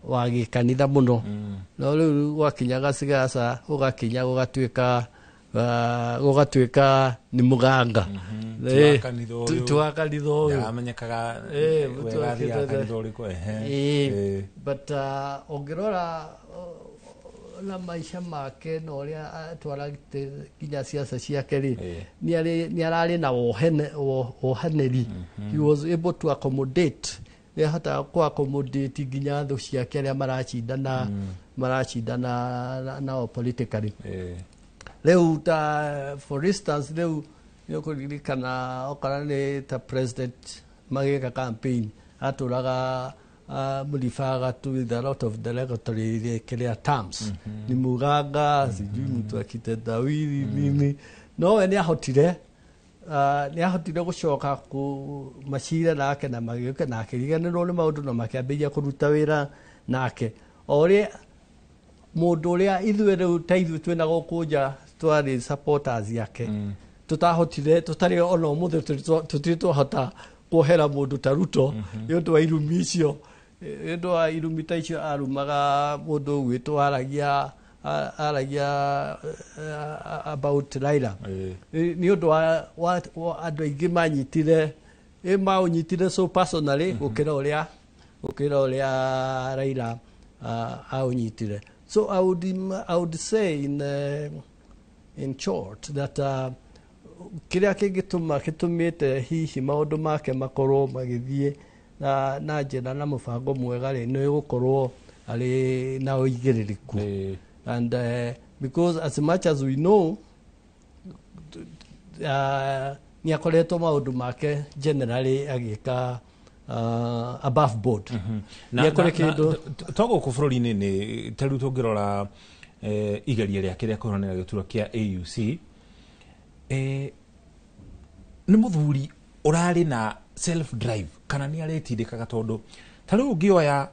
Wa gĩkanitha mũno, no rĩu gwakinyaga siasa gũgakinya gũgatuĩka nĩ mũganga. Ti wa kanitha ũyũ. Ti wa kanitha ũyũ. Ndaramenyekaga mũtu wega athiaga wakĩte kanitha ũrĩkũ, ehe. But ũngĩrora na maica make na ũrĩa atwaragĩte nginya ciaca ciake rĩ, nĩ ararĩ na wohanĩri. He was able to accommodate, nĩ ahotaga kũ accommodate nginya thũ ciake arĩa maracindana nao politically. Rĩu ta for instance, rĩu nĩ ũkũririkana okorwo nĩ ta president magĩka campaign, atũraga mlifaga tu with a lot of derogatory kĩrĩa terms, ni muganga, sijui mtu akitendawili nini, no we nĩ ahotire gũcoka kũ macira nake na magĩũka na akĩriganĩrwo nĩ maũndũ na makĩambĩrĩria kũruta wĩra nake o ũrĩa mũndũ ũrĩa ithuĩ rĩu ta ithuĩ twĩna gũkũ nja twarĩ supporters yake tũtahotire, tũtarĩ ona ũmũthĩ tũtirĩ twahota kuohera mũndũ ta Ruto nĩ ũndũ wa irumi icio, nĩ ũndũ wa irumi ta icio arumaga mũndũ ũgwĩtwo aragia about Raila. Nĩ ũndũ wa andũ aingĩ manyitire maũnyitire so personally gũkĩra ũrĩa Raila aũnyitire. So I would say in short that kĩrĩa kĩngĩtũma gĩtũmĩte hihi maũndũ make makorwo magĩthiĩ na njĩra na mũbango mwega rĩ, nĩ gũkorwo arĩ na ũigĩrĩrĩku. And because as much as we know, nĩ akoretwo maũndũ make generally agĩka above board. Nĩ akũrĩ kĩndũ To gũkũ bũrũri-inĩ, nĩ ta rĩu tũngĩrora igeria rĩake rĩa kũhũranĩra gĩturwa kĩa AUC, nĩ mũthuri ũrarĩ na self drive kana nĩ aretindĩkaga, tondũ ta rĩu ũngĩoya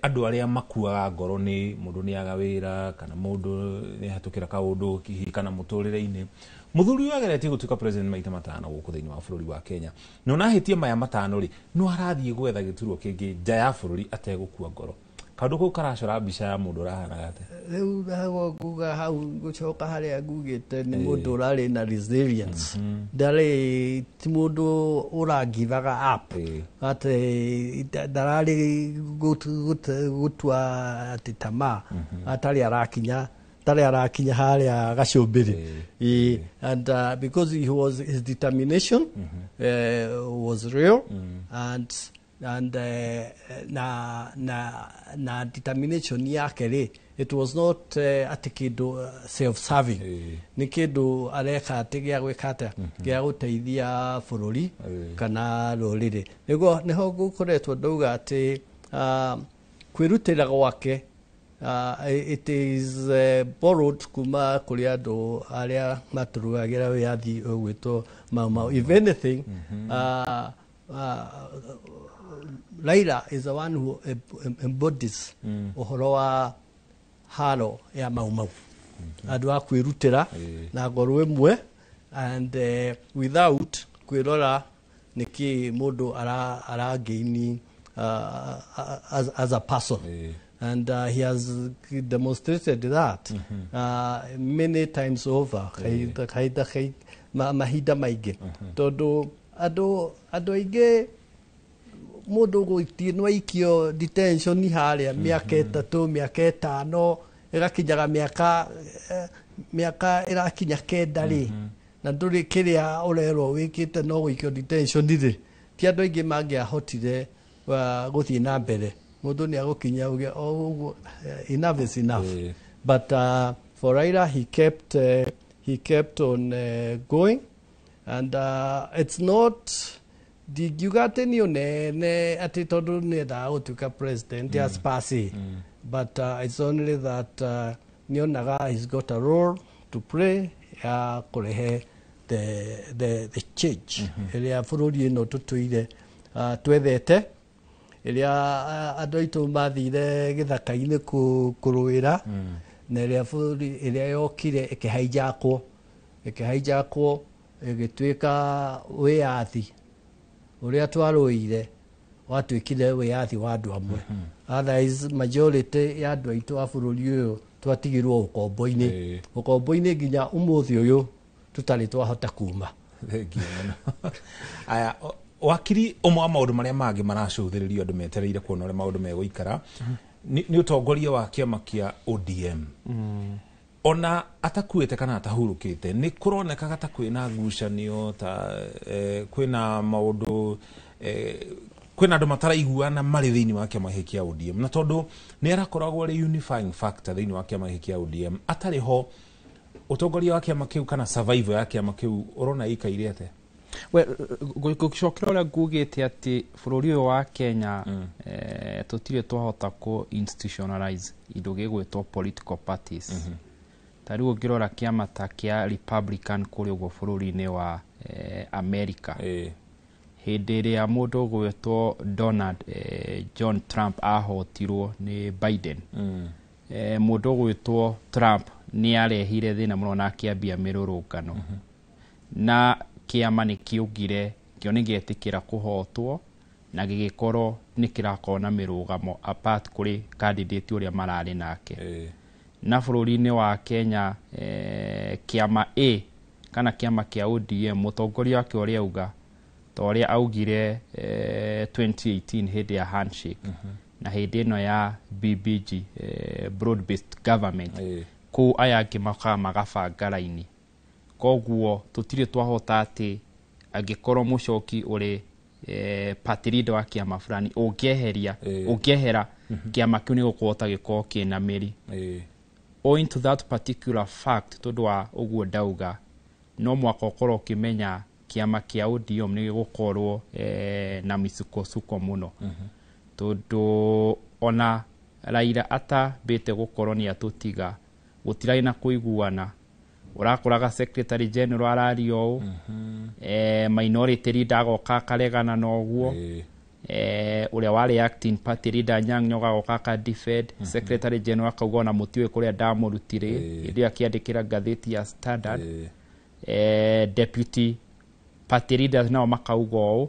andũ arĩa makuaga ngoro nĩ mũndũ nĩ aga wĩra kana mũndũ nĩ ahetũkĩra kaũndũ hihi kana mũtũrĩre-inĩ, mũthuri ũyũ ageretie gũtuĩka president maita 5 gũkũ thĩinĩ wa bũrũri wa Kenya, na ona ahĩtie maya 5 rĩ, no arathiĩ gwetha gĩturwa kĩngĩ nja ya bũrũri ategũkua ngoro. Kaũndũ kau karacora mbica ya mũndũ ũrahanaga atĩa? Rĩu hau nguga, hau ngũcoka harĩa ngugĩte, nĩ mũndũ ũrarĩ na resilience, ndarĩ ti mũndũ ũrangivaga up atĩ ndararĩ gũtua atĩ tamaa atarĩ arakinya harĩa gacũmbĩrĩ. And because he was his determination was real and na determination yake rĩ, it was not atĩ kĩndũ self serving, nĩ kĩndũ areka atĩ gĩa gwĩka atĩa, gĩa gũteithia bũrũri kana rũrĩrĩ. Nĩguo nĩho gũkoretwo ndauga atĩ kwĩrutĩra gwake it is borrowed kuma kũrĩ andũ arĩa matũrũagĩra wĩyathi ũgwĩtwo Mau Mau. If anything, Raila is the one who embodies ũhoro wa haro ya Mau Mau, andũ a kwĩrutĩra na ngoro ĩmwe and without kwĩrora nĩkĩ mũndũ aragaini as a person. And he has demonstrated that many times over, kahinda mahinda maingĩ, tondũ andũ aingĩ mũndũ gũitie no aikio detention harĩa mĩaka 3, mĩaka 5, ĩgakinyaga mĩaka ĩrakinya 9 rĩ, na ndũrĩ kĩrĩa ũrerwo wĩkĩte no gũikio detention rĩ, ti andũ aingĩ mangĩahotire gũthiĩ na mbere. Mũndũ nĩ agũkinya uge o ũguo, enough is enough. But for Raila, he kept on going and it's not, ndingiuga atĩ nĩ ũnene atĩ tondũ nĩendaga gũtuĩka president as per se, but it's only that nĩonaga he's got a role to play ya kũrehe the change ĩrĩa bũrũri ĩno tũtũire twethete, ĩrĩa andũ aitũ mathire gĩthaka-inĩ kũrũĩra, na ĩrĩa bũrũri ĩrĩa yokire ĩkĩhaijakwo ĩgĩtuĩka wĩyathi ũrĩa twarũĩire. Watuĩkire wĩyathi wa andũ amwe. Otherwise majority ya andũ aitũ a bũrũri ũyũ twatigirwo ũkombo-inĩ. Ũkombo-inĩ nginya ũmũthĩ ũyũ tũtarĩ twahota kuma. Thengiũ mũno. Aya, wakiri, ũmwe wa maũndũ marĩa mangĩ maracũthĩrĩrio, andũ metereire kuona ũrĩa maũndũ megũikara, nĩ ũtongoria wa kĩama kĩa ODM. Ona atakuĩte kana atahurũkĩte, nĩ kũronekaga ta kwĩna ngucanio, ta kwĩna maũndũ, kwĩna andũ mataraiguana marĩ thĩinĩ wa kĩama gĩkĩ kĩa ODM, na tondũ nĩ arakoragwo arĩ unifying factor thĩinĩ wa kĩama gĩkĩ kĩa ODM, atarĩ ho ũtongoria wa kĩama kĩu kana survival ya kĩama kĩu ũrona ĩikaire atĩa? Well, gũcokera ũrĩa ngugĩte atĩ bũrũri ũyũ wa Kenya, tũtirĩ twahota kũ institutionalize indo gĩgwĩtwo political parties. Ta rĩu ũngĩrora kĩama ta kĩa Republican kũrĩa ũguo bũrũri-inĩ wa America, hĩndĩ ĩrĩa mũndũ ũgwĩtwo Donald John Trump ahotirwo nĩ Biden, mũndũ ũgwĩtwo Trump nĩ arehire thĩna mũno na akĩambia mĩrũrũngano, na kĩama nĩ kĩaugire kĩo nĩ gĩetĩkĩra kũhotwo na gĩgĩkorwo nĩ kĩrakorwo na mĩrũgamo apart kũrĩ candidate ũrĩa mararĩ nake. Na bũrũri-inĩ wa Kenya, kĩama A kana kĩama kĩa ODM, mũtongoria wake ũrĩa auga ta ũrĩa augire 2018 hĩndĩ ya handshake na hĩndĩ ĩno ya BBG, broad based government, kũu aya angĩ makaga magabanga raini. Koguo tũtirĩ twahota atĩ angĩkorwo mũcoki ũrĩ party leader wa kĩama fulani ũngĩeheria, ũngĩehera, kĩama kĩu nĩ gũkũhota gĩkorwo kĩna mĩri. Owing to that particular fact, tondũ wa ũguo ndauga, no mwaka ũkorwo ũkĩmenya kĩama kĩa ODM nĩ gĩgũkorwo na misukosuko mũno, tondũ ona Raila atambĩte gũkorwo nĩ atũtiga, gũtirarĩ na kũiguana. Ũrakoraga secretary general araria ũũ, minority leader agoka akaregana na ũguo, ũrĩa warĩ acting party leader Anyang' Nyong'o agoka aka defend, secretary general akauga ona mũtiũĩ kũrĩa ndamũrutire hĩndĩ ĩyo akĩandĩkĩra ngathĩti ya Standard, deputy party leaders nao makauga ũũ.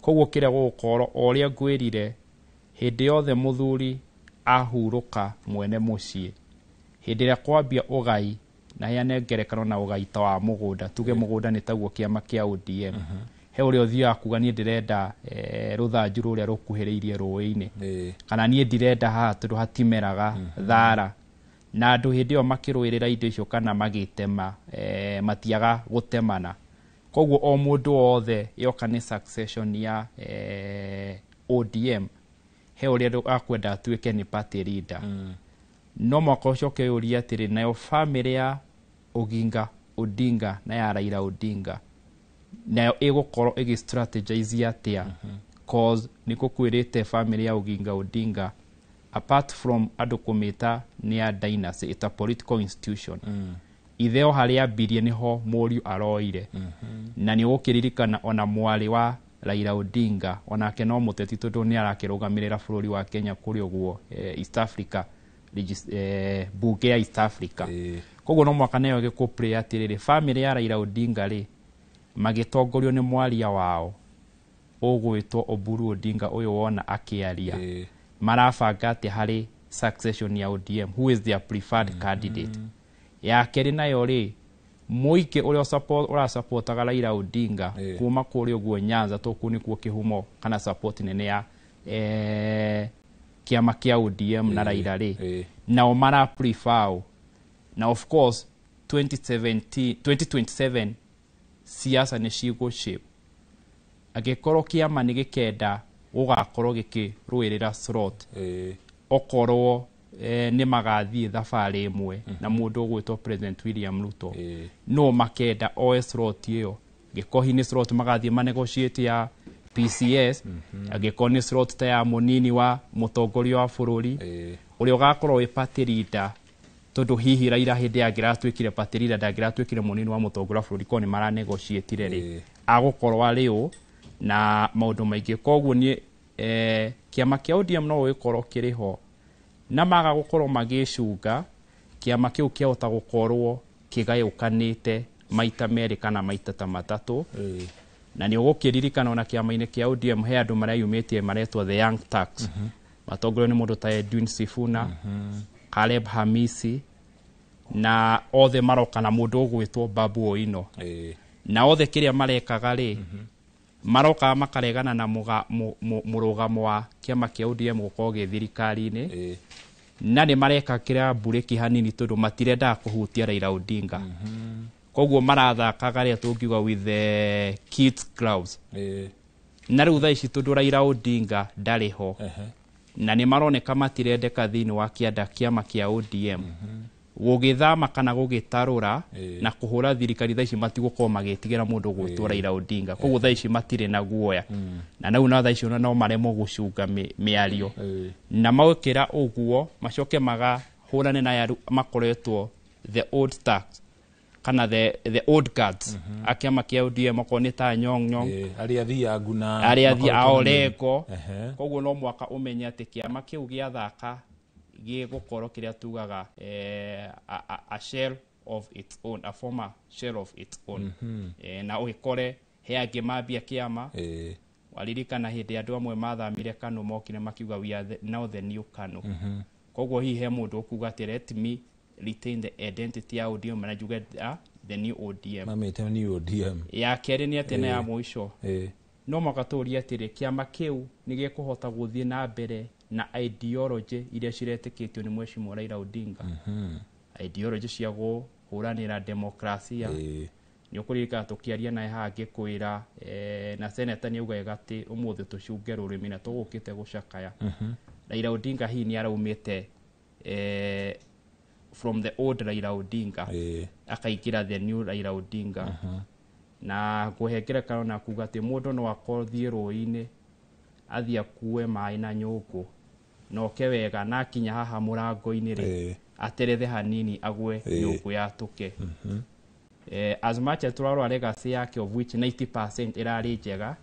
Koguo kĩrĩa gũgũkorwo, o ũrĩa ngwĩrire, hĩndĩ yothe mũthuri ahurũka mwene mũciĩ, hĩndĩ ĩrĩa kwambia ũgai, na heane ngerekano na ũgai ta wa mũgũnda, tuge mũgũnda nĩ taguo kĩama kĩa ODM, he ũrĩa ũthiaga kuga niĩ ndĩrenda rũthanju rũrĩa rũkuhĩrĩirie rũĩ-inĩ, kana niĩ ndirenda haha tondũ hatimeraga thara, na andũ hĩndĩ ĩyo makĩrũĩrĩra indo icio kana magĩtema, matiaga gũtemana. Koguo o mũndũ wothe yoka nĩ succession ya ODM, he ũrĩa akwenda atuĩke nĩ party leader. No mwaka ũcoke ũrie atĩrĩ, nayo famĩlĩ ya Oginga Odinga na ya Raila Odinga nayo ĩgũkorwo ĩgĩ strategize atĩa? Cause nĩ gũkwĩrĩte famĩlĩ ya Oginga Odinga, apart from andũ kũmĩta nĩ ya dynasty, it's a political institution. Ithe o harĩa ambirie nĩho mũriũ aroire, na nĩ ũgũkĩririkana ona mwarĩ wa Raila Odinga onake no mũteti, tondũ nĩ arakĩrũgamĩrĩra bũrũri wa Kenya kũrĩa ũguo East Africa, bunge ya East Africa. Koguo no mwaka nayo gĩkũ play atĩrĩrĩ, famĩlĩ ya Raila Odinga rĩ, magĩtongorio nĩ mwaria wao ũgwĩtwo Oburu Odinga ũyũ wona akĩaria, marabanga atĩa harĩ succession ya ODM? Who is their preferred candidate? Ya kerĩ nayo rĩ, mũingĩ ũrĩa ũrasapotaga Raila Odinga kuma kũrĩa ũguo Nyanza, to kũu nĩkuo kĩhumo kana support nene ya kĩama kĩa ODM na Raila rĩ, nao mara prefer ũ? Na of course 2017, 2027 siasa nĩ cigũ shape. Angĩkorwo kĩama nĩ gĩkenda gũgakorwo gĩkĩrũĩrĩra slot, okorwo nĩ magathiĩ thabarĩ ĩmwe na mũndũ ũgwĩtwo President William Ruto, no makenda oe slot ĩyo. Angĩkorwo hihi nĩ slot magathiĩ manegotiate ya PCS, angĩkorwo nĩ slot ta ya mũnini wa mũtongoria wa bũrũri, ũrĩa ũgakorwo wĩ party leader, tondũ hihi Raila hĩndĩ angĩratuĩkire party leader ndangĩratuĩkire mũnini wa mũtongoria wa bũrũri, korwo nĩ maranegotiatire rĩ, agũkorwo arĩ ũ na maũndũ maingĩ. Koguo niĩ kĩama kĩa ODM no gĩkorwo kĩrĩ ho, na maga gũkorwo magĩcunga kĩama kĩu kĩahota gũkorwo kĩgayũkanĩte maita merĩ kana maita ta matatũ. Na nĩ ũgũkĩririkana ona kĩama-inĩ kĩa ODM he andũ mareyumĩtie maretwo the Young Turks, matongorio nĩ mũndũ ta Edwin Sifuna, Caleb Hamisi, na othe maroka na mũndũ ũgwĩtwo Babu Owino. Na othe kĩrĩa marekaga rĩ, marokaga makaregana na mũrũgamo wa kĩama kĩa ODM gũkorwo gĩ thirikari-inĩ. Na nĩ mareka kĩrĩa mburĩki hanini tondũ matirendaga kũhutia Raila Odinga. Koguo marathakaga rĩa tũngiuga with the kids gloves. Na rĩu thaa ici tondũ Raila Odinga ndarĩ ho, na nĩ maroneka matirendeka thĩinĩ wa kĩanda kĩama kĩa ODM, gũgĩthama kana gũgĩtarũra na kũhũra thirikari, thaa ici matigũkorwo magĩtigĩra mũndũ gwĩtwo Raila Odinga. Koguo thaa ici matirĩ na guoya, na rĩu na thaa ici ona no maremwo gũcunga mĩario. Na maũkĩra ũguo macoke magahũrane na aya makoretwo the old Turks kana the old guards a kĩama kĩa ODM, okorwo nĩ ta Nyong' Nyong', Arĩa thiangu na arĩa thi makoretwo a na Orengo. Koguo no mwaka ũmenye atĩ kĩama kĩu gĩathaka gĩgũkorwo kĩrĩa tugaga a shell of its own, a former shell of its own. Na ũgĩkore he angĩ mambia kĩama. Waririkana hĩndĩ andũ amwe mathamire KANU, mokire makiuga, "We are now the new KANU." Koguo hihi he mũndũ ũkuga atĩ, "Let me retain the identity ya ODM na njuge the new ODM." Mamĩte new ODM. Ya kerĩ nĩ atĩ, na ya mũico, no mwaka tũrie atĩrĩ, kĩama kĩu nĩ gĩkũhota gũthiĩ na mbere na ideology iria ciretĩkĩtio nĩ Mheshimiwa Raila Odinga, ideology cia kũhũranĩra demokrasia? Nĩ ũkũririkana tũkĩaria naye haha ngĩkwĩra, na seneta nĩ augaga atĩ ũmũthĩ tũcunge rũrĩmĩ na tũgũkĩte gũcakaya. Raila Odinga hihi nĩ araumĩte from the old Raila Odinga akaingĩra the new Raila Odinga. Na ngũhe ngerekano na kuga atĩ mũndũ no akorwo thiĩ rũĩ-inĩ, athiĩ akue maĩ na nyũngũ, na oke wega, na akinya haha mũrango-inĩ rĩ, aterethe hanini agwe, nyũngũ yatũke. As much as tũrarora legacy yake, of which 90% ĩrarĩ njega,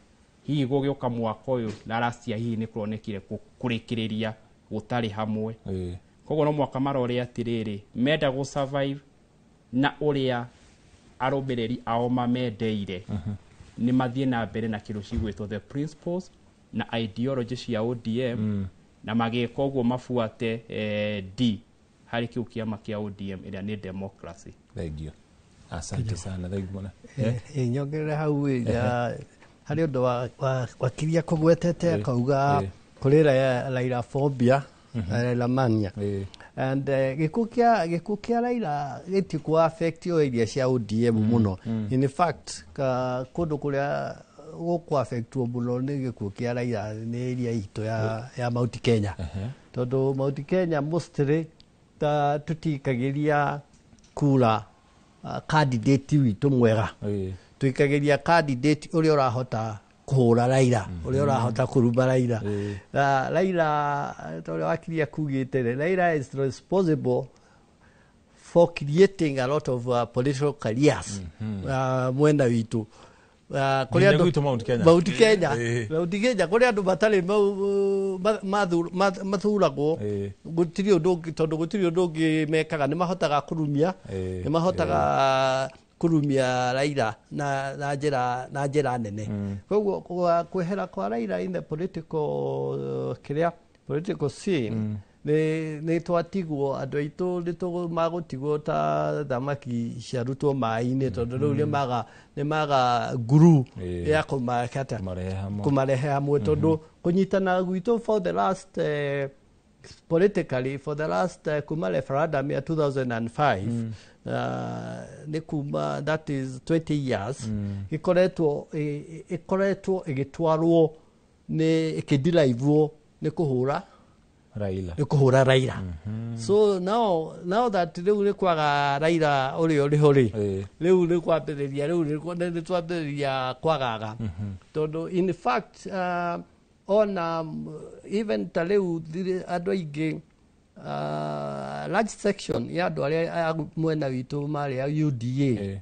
hihi gũgĩũka mwaka ũyũ na last year hihi nĩ kũronekire kũrĩkĩrĩria gũtarĩ hamwe. Koguo no mwaka marore atĩrĩrĩ, menda gũ survive na ũrĩa arũmĩrĩri ao mamendeire, nĩ mathiĩ na mbere na kĩndũ cigwĩtwo the principles na ideology cia ODM, na magĩka ũguo mabuate D harĩ kĩu kĩama kĩa ODM, ĩrĩa nĩ democracy. Thank you, asante sana, thank you mũno. Nyongerere hau ĩ, harĩ ũndũ wakiria kũgwetete, akauga kũrĩ Raila phobia na Raila mania. And gĩkuũ kĩa Raila gĩtikũ affect o iria cia ODM mũno. In fact, kũndũ kũrĩa gũkũ affectwo mũno nĩ gĩkuũ kĩa Raila nĩ area itũ ya Mount Kenya, tondũ Mount Kenya mostly ta tũtikagĩria kura candidate witũ mwega, tuikagĩria candidate ũrĩa ũrahota kũhũra Raila, ũrĩa ũrahota kũruma Raila. Na Raila, ta ũrĩa wakiria kugĩte rĩ, Raila is responsible for creating a lot of political careers mwena witũ. Kũrĩ Nginya andũ gwitũ Mount Kenya. Mount Kenya. Mount Kenya kũrĩ andũ matarĩ mathuragwo, gũtirĩ ũndũ ũngĩ, tondũ gũtirĩ ũndũ ũngĩ mekaga, nĩ mahotaga kũrumia, nĩ mahotaga kũrumia Raila na njĩra nene. Koguo kwehera kwa Raila in the political kĩrĩa political scene, nĩ twatigwo andũ aitũ nĩ magũtigwo ta thamaki ciarutwo maĩ-inĩ, tondũ rĩu nĩ maga nguru ya kũmakata Kũmarehe hamwe. Kũmarehe hamwe, tondũ kũnyitana gwitũ for the last politically for the last kuma referendum ya 2005, nĩ kuma, that is 20 years, ĩkoretwo ĩgĩtwarwo nĩ ĩkĩdrivewo nĩ kũhũra Raila. Nĩ kũhũra Raila. So now that rĩu nĩ kwaga Raila ũrĩa ũrĩ ho rĩ, rĩu nĩ kwambĩrĩria, rĩu nĩ twambĩrĩria kwagaga, tondũ in fact ona even ta rĩu andũ aingĩ, large section ya andũ arĩa a mwena witũ marĩ a UDA,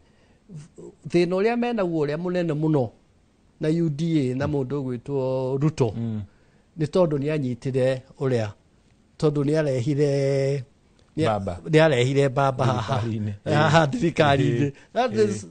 thĩna ũrĩa menaguo ũrĩa mũnene mũno na UDA na mũndũ ũgwĩtwo Ruto nĩ tondũ nĩ anyitire ũrĩa, tondũ nĩ arehire Baba. Nĩ arehire baba haha Thirikari-inĩ. haha thirikari-inĩ.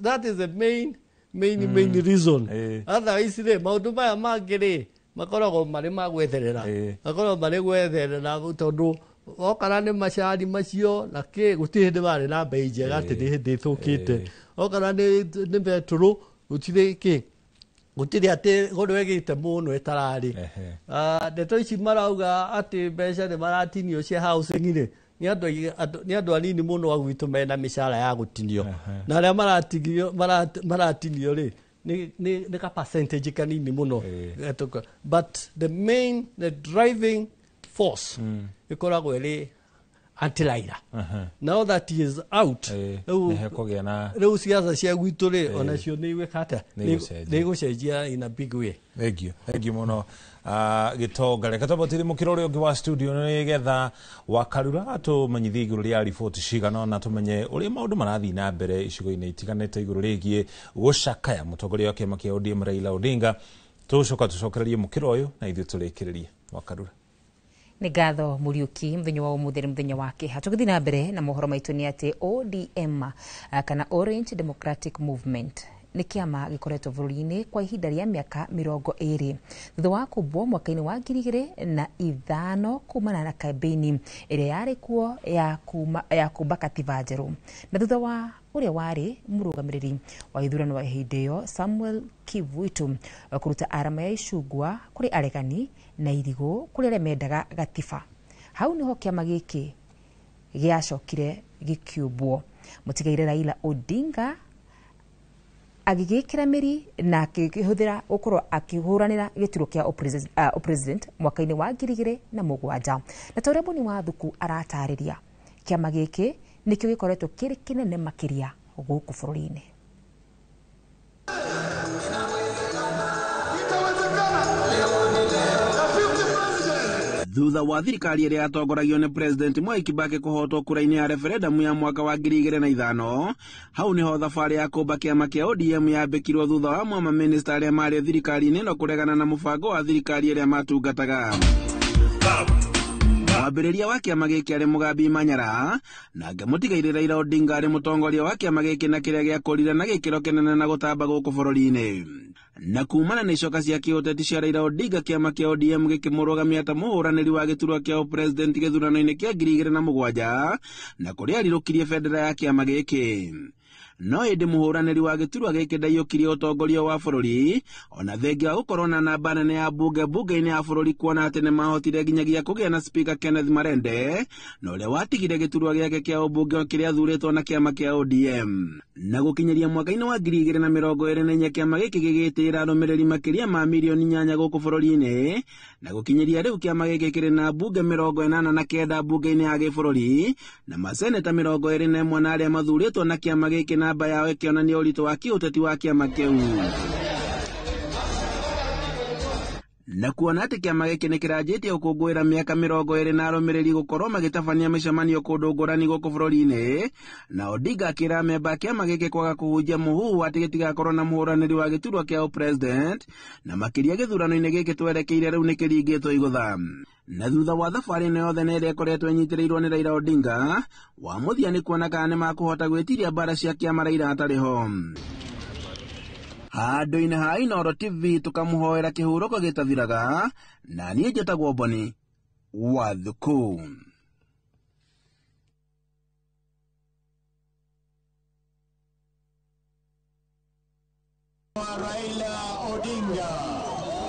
That is the main main main reason. Eh. Otherwise rĩ, maũndũ maya mangĩ rĩ, makoragwo marĩ ma gwetherera. Eh. Makoragwo marĩ gwetherera tondũ okana nĩ macani macio na kĩ, gũtirĩ hĩndĩ marĩ na mbei njega atĩ nĩ hĩndĩ ĩthũkĩte. Okana nĩ betũrũ, gũtirĩ kĩ, gũtirĩ atĩ goro ĩgĩte mũno ĩtararĩ. Ehe. Ndeto ici marauga atĩ mbeca nĩ maratinio cia housing rĩ, nĩ andũ nĩ andũ anini mũno a gwitũ mena mĩcara ya gũtinio, na arĩa maratinio maratinio rĩ, nĩ ka percentage kanini mũno. But the main, the driving force ĩkoragwo ĩrĩ anti-Raila. Now that he is out, rĩu nĩ hekũgĩa na rĩu siasa cia gwitũ rĩ, onacio nĩ igwĩka atĩa? Nĩ igũcenjia. Nĩ igũcenjia in a big way. Thank you, thank you muno. Gitonga, reke twambatĩrie mũkĩra ũrĩa ũngĩ wa studio nĩgetha Wakarura atũmenyithie igũrũ rĩa riboti cigana ona tũmenye ũrĩa maũndũ marathiĩ na mbere icigo-inĩ itiganĩte igũrũ rĩgiĩ gũcakaya mũtongoria wa kĩama kĩa ODM Raila Odinga. Tũcoka tũcokererie mũkĩra ũyũ na ithuĩ tũrĩkĩrĩrie. Wakarura. Nĩ ngatho Mũriũki. Mũthenya wa ũmũthĩ nĩ mũthenya wa kĩeha. Tũgĩthiĩ na mbere na mohoro maitũ nĩ atĩ ODM, kana Orange Democratic Movement, nĩ kĩama gĩkoretwo bũrũri-inĩ kwa ihinda rĩa mĩaka 20 thutha wa kũmbwo mwaka-inĩ wa 2005 kumana na kambĩini ĩrĩa yarĩ kuo ya kumba katiba njerũ, na thutha wa ũrĩa warĩ mũrũgamĩrĩri wa gĩthurano wa hĩndĩ ĩyo Samuel Kivuitu kũruta arama ya icungwa kũrĩ aregani na irigũ kũrĩ arĩa mendaga gatiba. Hau nĩho kĩama gĩkĩ gĩacokire gĩkĩũmbwo. Mũtigaire Raila Odinga agĩgĩkĩra mĩri na akĩhũthĩra gũkorwo akĩhũranĩra gĩturwa kĩa ũpresident mwaka-inĩ wa 2007, na ta ũrĩa Boni wa Thuku aratarĩria, kĩama gĩkĩ nĩkĩo gĩkoretwo kĩrĩ kĩnene makĩria gũkũ bũrũri-inĩ. Thutha wa thirikari ĩrĩa yatongoragio nĩ President Mwai Kibaki kũhotwo kura-inĩ ya referendum ya mwaka wa 2005, hau nĩho thabarĩ ya kũmba kĩama kĩa ODM yambĩkirwo, thutha wa amwe a mamĩnĩsta arĩa marĩ thirikari-inĩ ĩno kũregana na mũbango wa thirikari ĩrĩa matungataga. Mwambĩrĩria wa kĩama gĩkĩ arĩ Mũgambi Manyara, nake mũtigairĩ Raila Odinga arĩ mũtongoria wa kĩama gĩkĩ, na kĩrĩa gĩakũrire na gĩkĩro kĩnene na gũtamba gũkũ bũrũri-inĩ. Na kumana na icoka cia kĩũteti cia Raila Odinga, kĩama kĩa ODM gĩkĩmũrũgamia ta mũhũranĩri wa gĩturwa kĩa ũpresident gĩthurano-inĩ kĩa 2007, na kũrĩa arirũkirie bendera ya kĩama gĩkĩ. No ĩndĩ mũhũranĩri wa gĩturwa gĩkĩ ndaiyũkirie ũtongoria wa bũrũri, ona thengia wa gũkorwo na namba nene ya mbunge mbunge-inĩ ya bũrũri, kuona atĩ nĩmahotire nginyagia kũgĩa na Speaker Kenneth Marende, na ũrĩa watigire gĩturwa gĩake kĩa ũmbunge kĩrĩa athurĩtwo na kĩama kĩa ODM. Na gũkinyĩria mwaka-inĩ wa 2024, kĩama gĩkĩ gĩgĩtĩĩra arũmĩrĩri makĩria ma mirioni 8 gũkũ bũrũri-inĩ, na gũkinyĩria rĩu kĩama gĩkĩ kĩrĩ na mbunge 89 mbunge-inĩ ya gĩbũrũri na maseneta 21, na arĩa mathurĩtwo na kĩama gĩkĩ namba yao ĩkĩonania ũritũ wa kĩũteti wa kĩama kĩu. Na kuona atĩ kĩama gĩkĩ nĩ kĩranjĩtie gũkũngũĩra mĩaka 20 na arũmĩrĩri gũkorwo magĩtabania mĩcemanio kũndũ ngũrani gũkũ bũrũri-inĩ, na Odinga akĩra amemba a kĩama gĩkĩ kwaga kũhunjia mũhuhu atĩ gĩtigakorwo na mũhũranĩri wa gĩturwa kĩa ũpresident, na makĩria gĩthurano-inĩ gĩkĩ twerekeire rĩu nĩ kĩringĩtwo igũtha. Na thutha wa thabarĩ ĩno yothe na ĩrĩa ĩkoretwo ĩnyitĩrĩirwo nĩ Raila Odinga, wa mũthia nĩ kuona kana nĩmakũhota gwĩtiria mbara cia kĩama Raila atarĩ ho. Handũ-inĩ ha Inooro TV tũkamũhoera kĩhurũko gĩtathiraga, na niĩ njĩtagwo Boni wa Thuku.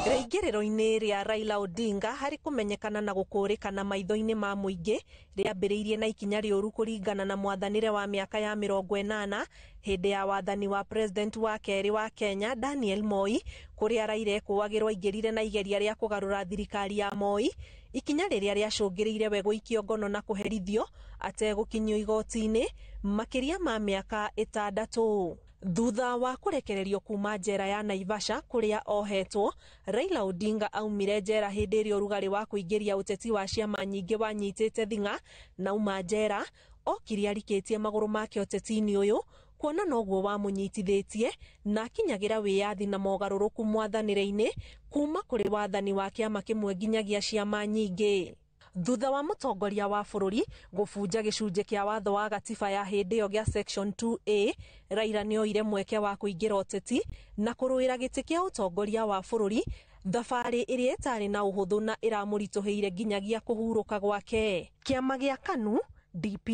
Rĩingĩrĩro-inĩ rĩa Raila Odinga harĩ kũmenyekana na gũkũrĩkana maitho-inĩ ma mũingĩ rĩambĩrĩirie na ikinya rĩũru kũringana na mwathanĩre wa mĩaka ya 80 hĩndĩ ya wathani wa president wa kerĩ wa Kenya Daniel Moi, kũrĩa Raila ekũagĩrwo aingĩrire na igeria rĩa kũgarũra thirikari ya Moi, ikinya rĩrĩa rĩacũngĩrĩire we gũikio ngono na kũherithio ategũkinyio igoti-inĩ makĩria ma mĩaka 6. Thutha wa kũrekererio kuma njera ya Naivasha kũrĩa ohetwo, Raila Odinga aumire njera hĩndĩ ĩrĩa ũrugarĩ wa kũingĩria ũteti wa ciama nyingĩ wanyitĩte thing'a, na auma njera okire arikĩtie magũrũ make ũteti-inĩ ũyũ, kuona noguo wamũnyitithĩtie na akinyagĩra wĩyathi na mogarũrũku mwathanĩre-inĩ kuma kũrĩ wathani wa kĩama kĩmwe nginyagia ciama nyingĩ. Thutha wa mũtongoria wa bũrũri gũbunja gĩcunjĩ kĩa watho wa gatiba ya hĩndĩ ĩyo gĩa section 2A, Raila nĩoire mweke wa kũingĩra ũteti na kũrũĩra gĩtĩ kĩa ũtongoria wa bũrũri, thabarĩ ĩrĩa ĩtarĩ na ũhũthũ na ĩramũritũhĩire nginyagia kũhurũka gwake. Kĩama gĩa KANU, DP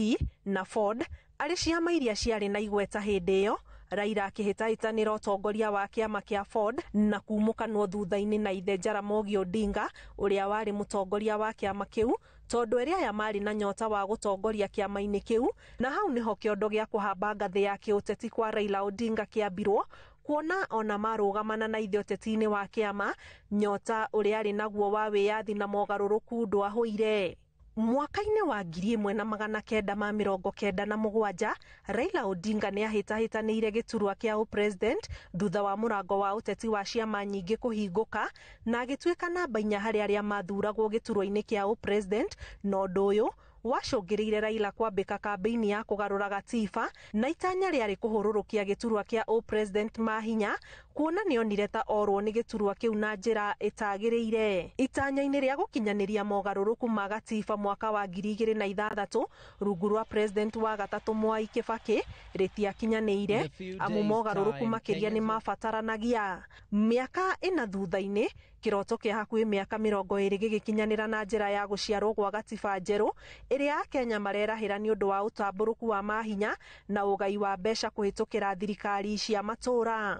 na Ford arĩ ciama iria ciarĩ na igweta hĩndĩ ĩyo, Raila akĩhĩtahĩtanĩra ũtongoria wa kĩama kĩa Ford na kumũkanwo thutha-inĩ na ithe Jaramogi Odinga ũrĩa warĩ mũtongoria wa kĩama kĩu, tondũ erĩ aya marĩ na nyota wa gũtongoria kĩama-inĩ kĩu, na hau nĩho kĩondo gĩa kũhamba ngathĩ ya kĩũteti kwa Raila Odinga kĩambirwo, kuona ona marũgamana na ithe ũteti-inĩ wa kĩama, nyota ũrĩa arĩ naguo wa wĩyathi na mogarũrũku ndwahũire. Mwaka-inĩ wa 1997, Raila Odinga nĩahĩtahĩtanĩire gĩturwa kĩa ũpresident thutha wa mũrango wa ũteti wa ciama nyingĩ kũhingũka, na agĩtuĩka namba 4 harĩ arĩa mathuragwo gĩturwa-inĩ kĩa ũpresident, na ũndũ ũyũ wacũngĩrĩire Raila kwambĩka kambĩini ya kũgarũra gatiba na itanya rĩarĩ kũhũrũrũkia gĩturwa kĩa ũpresident mahinya, kuona nĩonire ta orwo nĩ gĩturwa kĩu na njĩra ĩtagĩrĩire. Itanya-inĩ rĩa gũkinyanĩria mogarũrũku ma gatiba mwaka wa 2006 rungu rwa president wa gatatũ Mwai Kibaki rĩtiakinyanĩire, amu mogarũrũku makĩria nĩ mabataranagia. Mĩaka ĩna thutha-inĩ, kĩroto kĩa hakuhĩ mĩaka 20 gĩgĩkinyanĩra na njĩra ya gũciarwo gwa gatiba njerũ ĩrĩa Akenya marerahĩra nĩ ũndũ wa ũtambũrũku wa mahinya na ũgai wa mbeca kũhĩtũkĩra thirikari cia matũũra.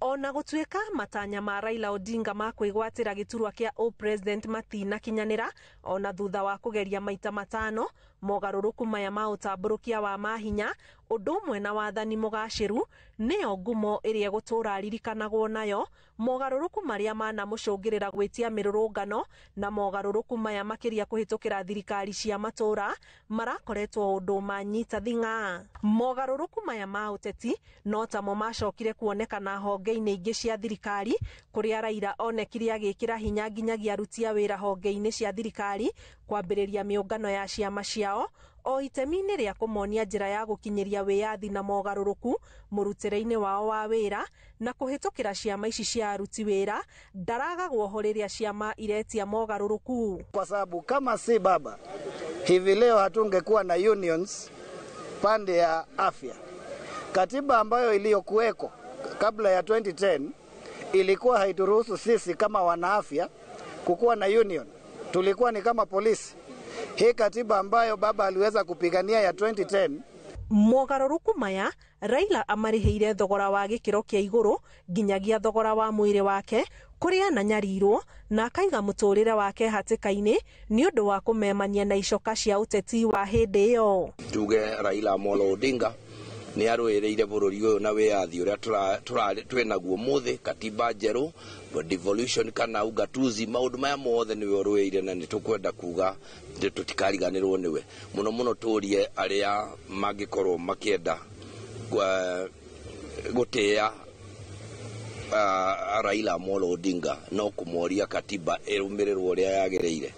Ona gũtuĩka matanya ma Raila Odinga ma kwĩgwatĩra gĩturwa kĩa ũpresident matinakinyanĩra, ona thutha wa kũgeria maita 5, mogarũrũku maya ma ũtambũrũkia wa mahinya ũndũ ũmwe na wathani mũgacĩru nĩyo ngumo ĩrĩa ĩgũtũũra aririkanagwo nayo, mogarũrũku marĩa manamũcũngĩrĩra gwĩtia mĩrũrũngano na mogarũrũku maya makĩria kũhĩtũkĩra thirikari cia matũũra marakoretwo ũndũ manyita thing'a. Mogarũrũku maya ma ũteti no tamo macokire kuonekana honge-inĩ ingĩ cia thirikari, kũrĩa Raila onekire agĩkĩra hinya nginyagia aruti a wĩra honge-inĩ cia thirikari kwambĩrĩria mĩũngano ya ciama ciao o itemi-inĩ rĩa kũmonia njĩra ya gũkinyĩria wĩyathi na mogarũrũku mũrutĩre-inĩ wao wa wĩra na kũhĩtũkĩra ciama ici cia aruti wĩra ndaragagwo ho rĩrĩa ciama iretia mogarũrũku. Kwa sababu kama si baba hivi leo hatungekuwa na unions pande ya afya. Katiba ambayo iliyokuweko kabla ya 2010 ilikuwa haituruhusu sisi kama wanaafya kukuwa na union. Tulikuwa ni kama polisi. Hii katiba ambayo baba aliweza kupigania ya 2010. Mogarũrũku maya Raila amarĩhĩire thogora wa gĩkĩro kĩa igũrũ nginyagia thogora wa mwĩrĩ wake kũrĩa ananyarirwo na akaiga mũtũrĩre wake hatĩka-inĩ nĩ ũndũ wa kũmemania na icoka cia ũteti wa hĩndĩ ĩyo. Tuge Raila Amolo Odinga nĩ arũĩrĩire bũrũri ũyũ na wĩyathi ũrĩa twĩnaguo mũthĩ, katiba njerũ, devolution kana ugatuzi, maũndũ maya mothe nĩwe ũrũĩire na nĩtũkwenda kuga tũtikariganĩrwo nĩwe. Mũno mũno tũrie arĩa mangĩkorwo makĩenda gũtĩĩa Raila Amolo Odinga no kũmoria katiba ĩrũmĩrĩrwo ũrĩa yagĩrĩire.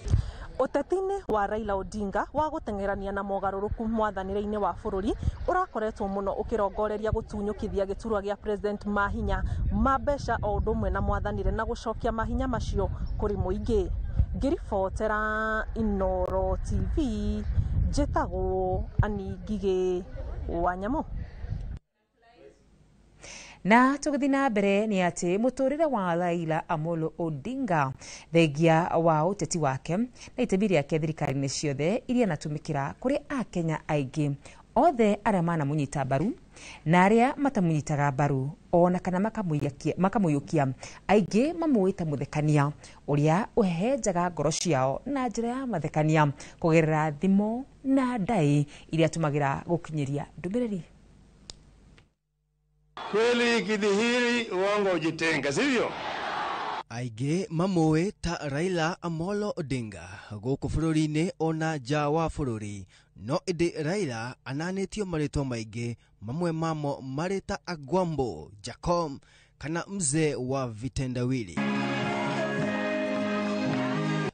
Ũteti-inĩ wa Raila Odinga wa gũteng'erania na mogarũrũku mwathanĩre-inĩ wa bũrũri ũrakoretwo mũno ũkĩrongoreria gũtunyũkithia gĩturwa gĩa president mahinya ma mbeca o ũndũ ũmwe na mwathanĩre na gũcokia mahinya macio kũrĩ mũingĩ. Ngĩribotera Inooro TV, njĩtagwo Annie Ngigĩ wa Nyamũ. Na tũgĩthiĩ na mbere nĩ atĩ mũtũrĩre wa Raila Amolo Odinga thengia wa ũteti wake na itemi rĩake thirikari-inĩ ciothe iria anatũmĩkĩra kũrĩ Akenya aingĩ othe arĩa manamũnyita mbaru na arĩa matamũnyitaga mbaru ona kana makamũiyũkia, aingĩ mamũĩ ta mũthekania ũrĩa ũhehenjaga ngoro ciao na njĩra ya mathekania kũgerera thimo na ndai iria atũmagĩra gũkinyĩria ndũmĩrĩri. Kweli ikidhihiri, uongo ujitenga, sivyo? Aingĩ mamũĩ ta Raila Amolo Odinga gũkũ bũrũri-inĩ ona nja wa bũrũri, no ĩndĩ Raila ananĩtio marĩtwa maingĩ, mamwe mamo marĩ ta Agwambo, Jacom kana mzee wa vitendawili,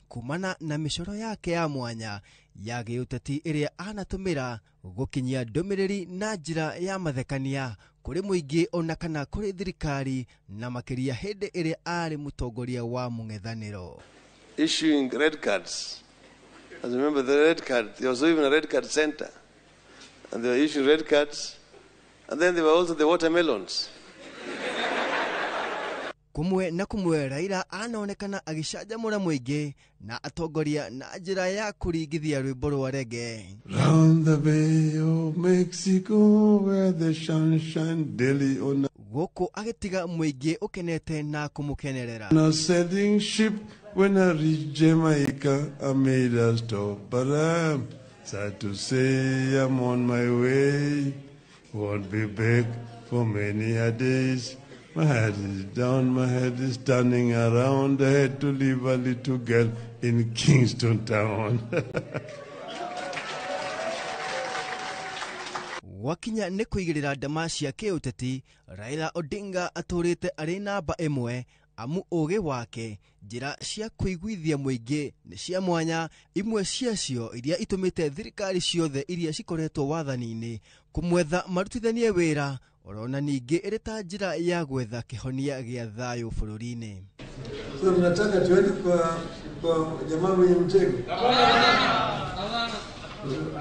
kumana na mĩcoro yake ya mwanya ya gĩũteti ĩrĩa anatũmĩra gũkinyia ndũmĩrĩri na njĩra ya mathekania kũrĩ mũingĩ ona kana kũrĩ thirikari, na makĩria hĩndĩ ĩrĩa arĩ mũtongoria wa mũng'ethanĩro. Issuing red cards As you remember the red card, there was even a red card center. And they were issuing red cards. And then there were also the watermelons. Kumwe na kumwe Raila anaonekana agĩcanjamũra mũingĩ na atongoria na njĩra ya kũringithia rwĩmbo rwa reggae. Round the Bay of Mexico where the sun shines daily on gũkũ agĩtiga mũingĩ ũkenete na kũmũkenerera. a sailing ship. When I reached Jamaica, I made a stop, but I'm sad to say I'm on my way. Won't be back for many a days. My head is down, my head is turning around. I had to leave a little girl in Kingston Town. Gwakinya nĩ kũigĩrĩra ndama cia kĩũteti, Raila Odinga atũrĩte arĩ namba ĩmwe amu ũgĩ wake njĩra cia kũiguithia mũingĩ nĩ cia mwanya, imwe ciacio iria itũmĩte thirikari ciothe iria cikoretwo wathani-inĩ kũmwetha marutithanie wĩra orona ningĩ ĩrĩ ta njĩra ya gwetha kĩhonia gĩa thayũ bũrũri-inĩ. So mnataka tuende kwa jamaa mwenye mtego?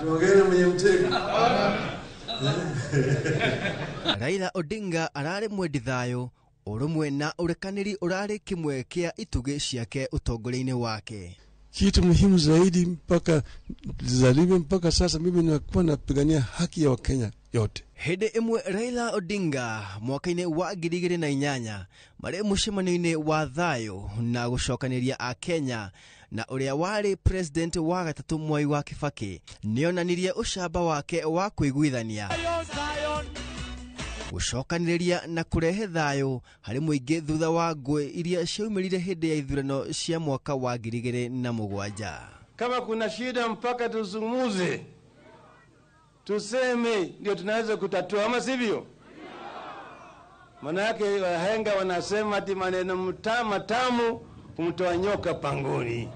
Tuongee na mwenye mtego? Raila Odinga ararĩ mwendi thayũ, ũrũmwe na ũrekanĩri ũrarĩ kĩmwe kĩa itugĩ ciake ũtongoria-inĩ wake. Kitu muhimu zaidi mpaka zaliwe mpaka sasa mimi nakuwa napigania haki ya Wakenya yote. Hĩndĩ ĩmwe Raila Odinga mwaka-inĩ wa 2008 marĩ mũcemanio-inĩ wa thayũ na gũcokanĩria Akenya na ũrĩa warĩ president wa gatatũ Mwai wa Kibaki nĩonanirie ũcamba wake wa kũiguithania, gũcokanĩrĩria na kũrehe thayũ harĩ mũingĩ thutha wa ngũĩ iria ciaumĩrire hĩndĩ ya ithurano cia mwaka wa 2007. Kama kuna shida mpaka tuzungumze, tuseme, ndio tunaweza kutatua, ama sivyo? Manake wahenga wanasema ati maneno matamu kumtoa nyoka pangoni.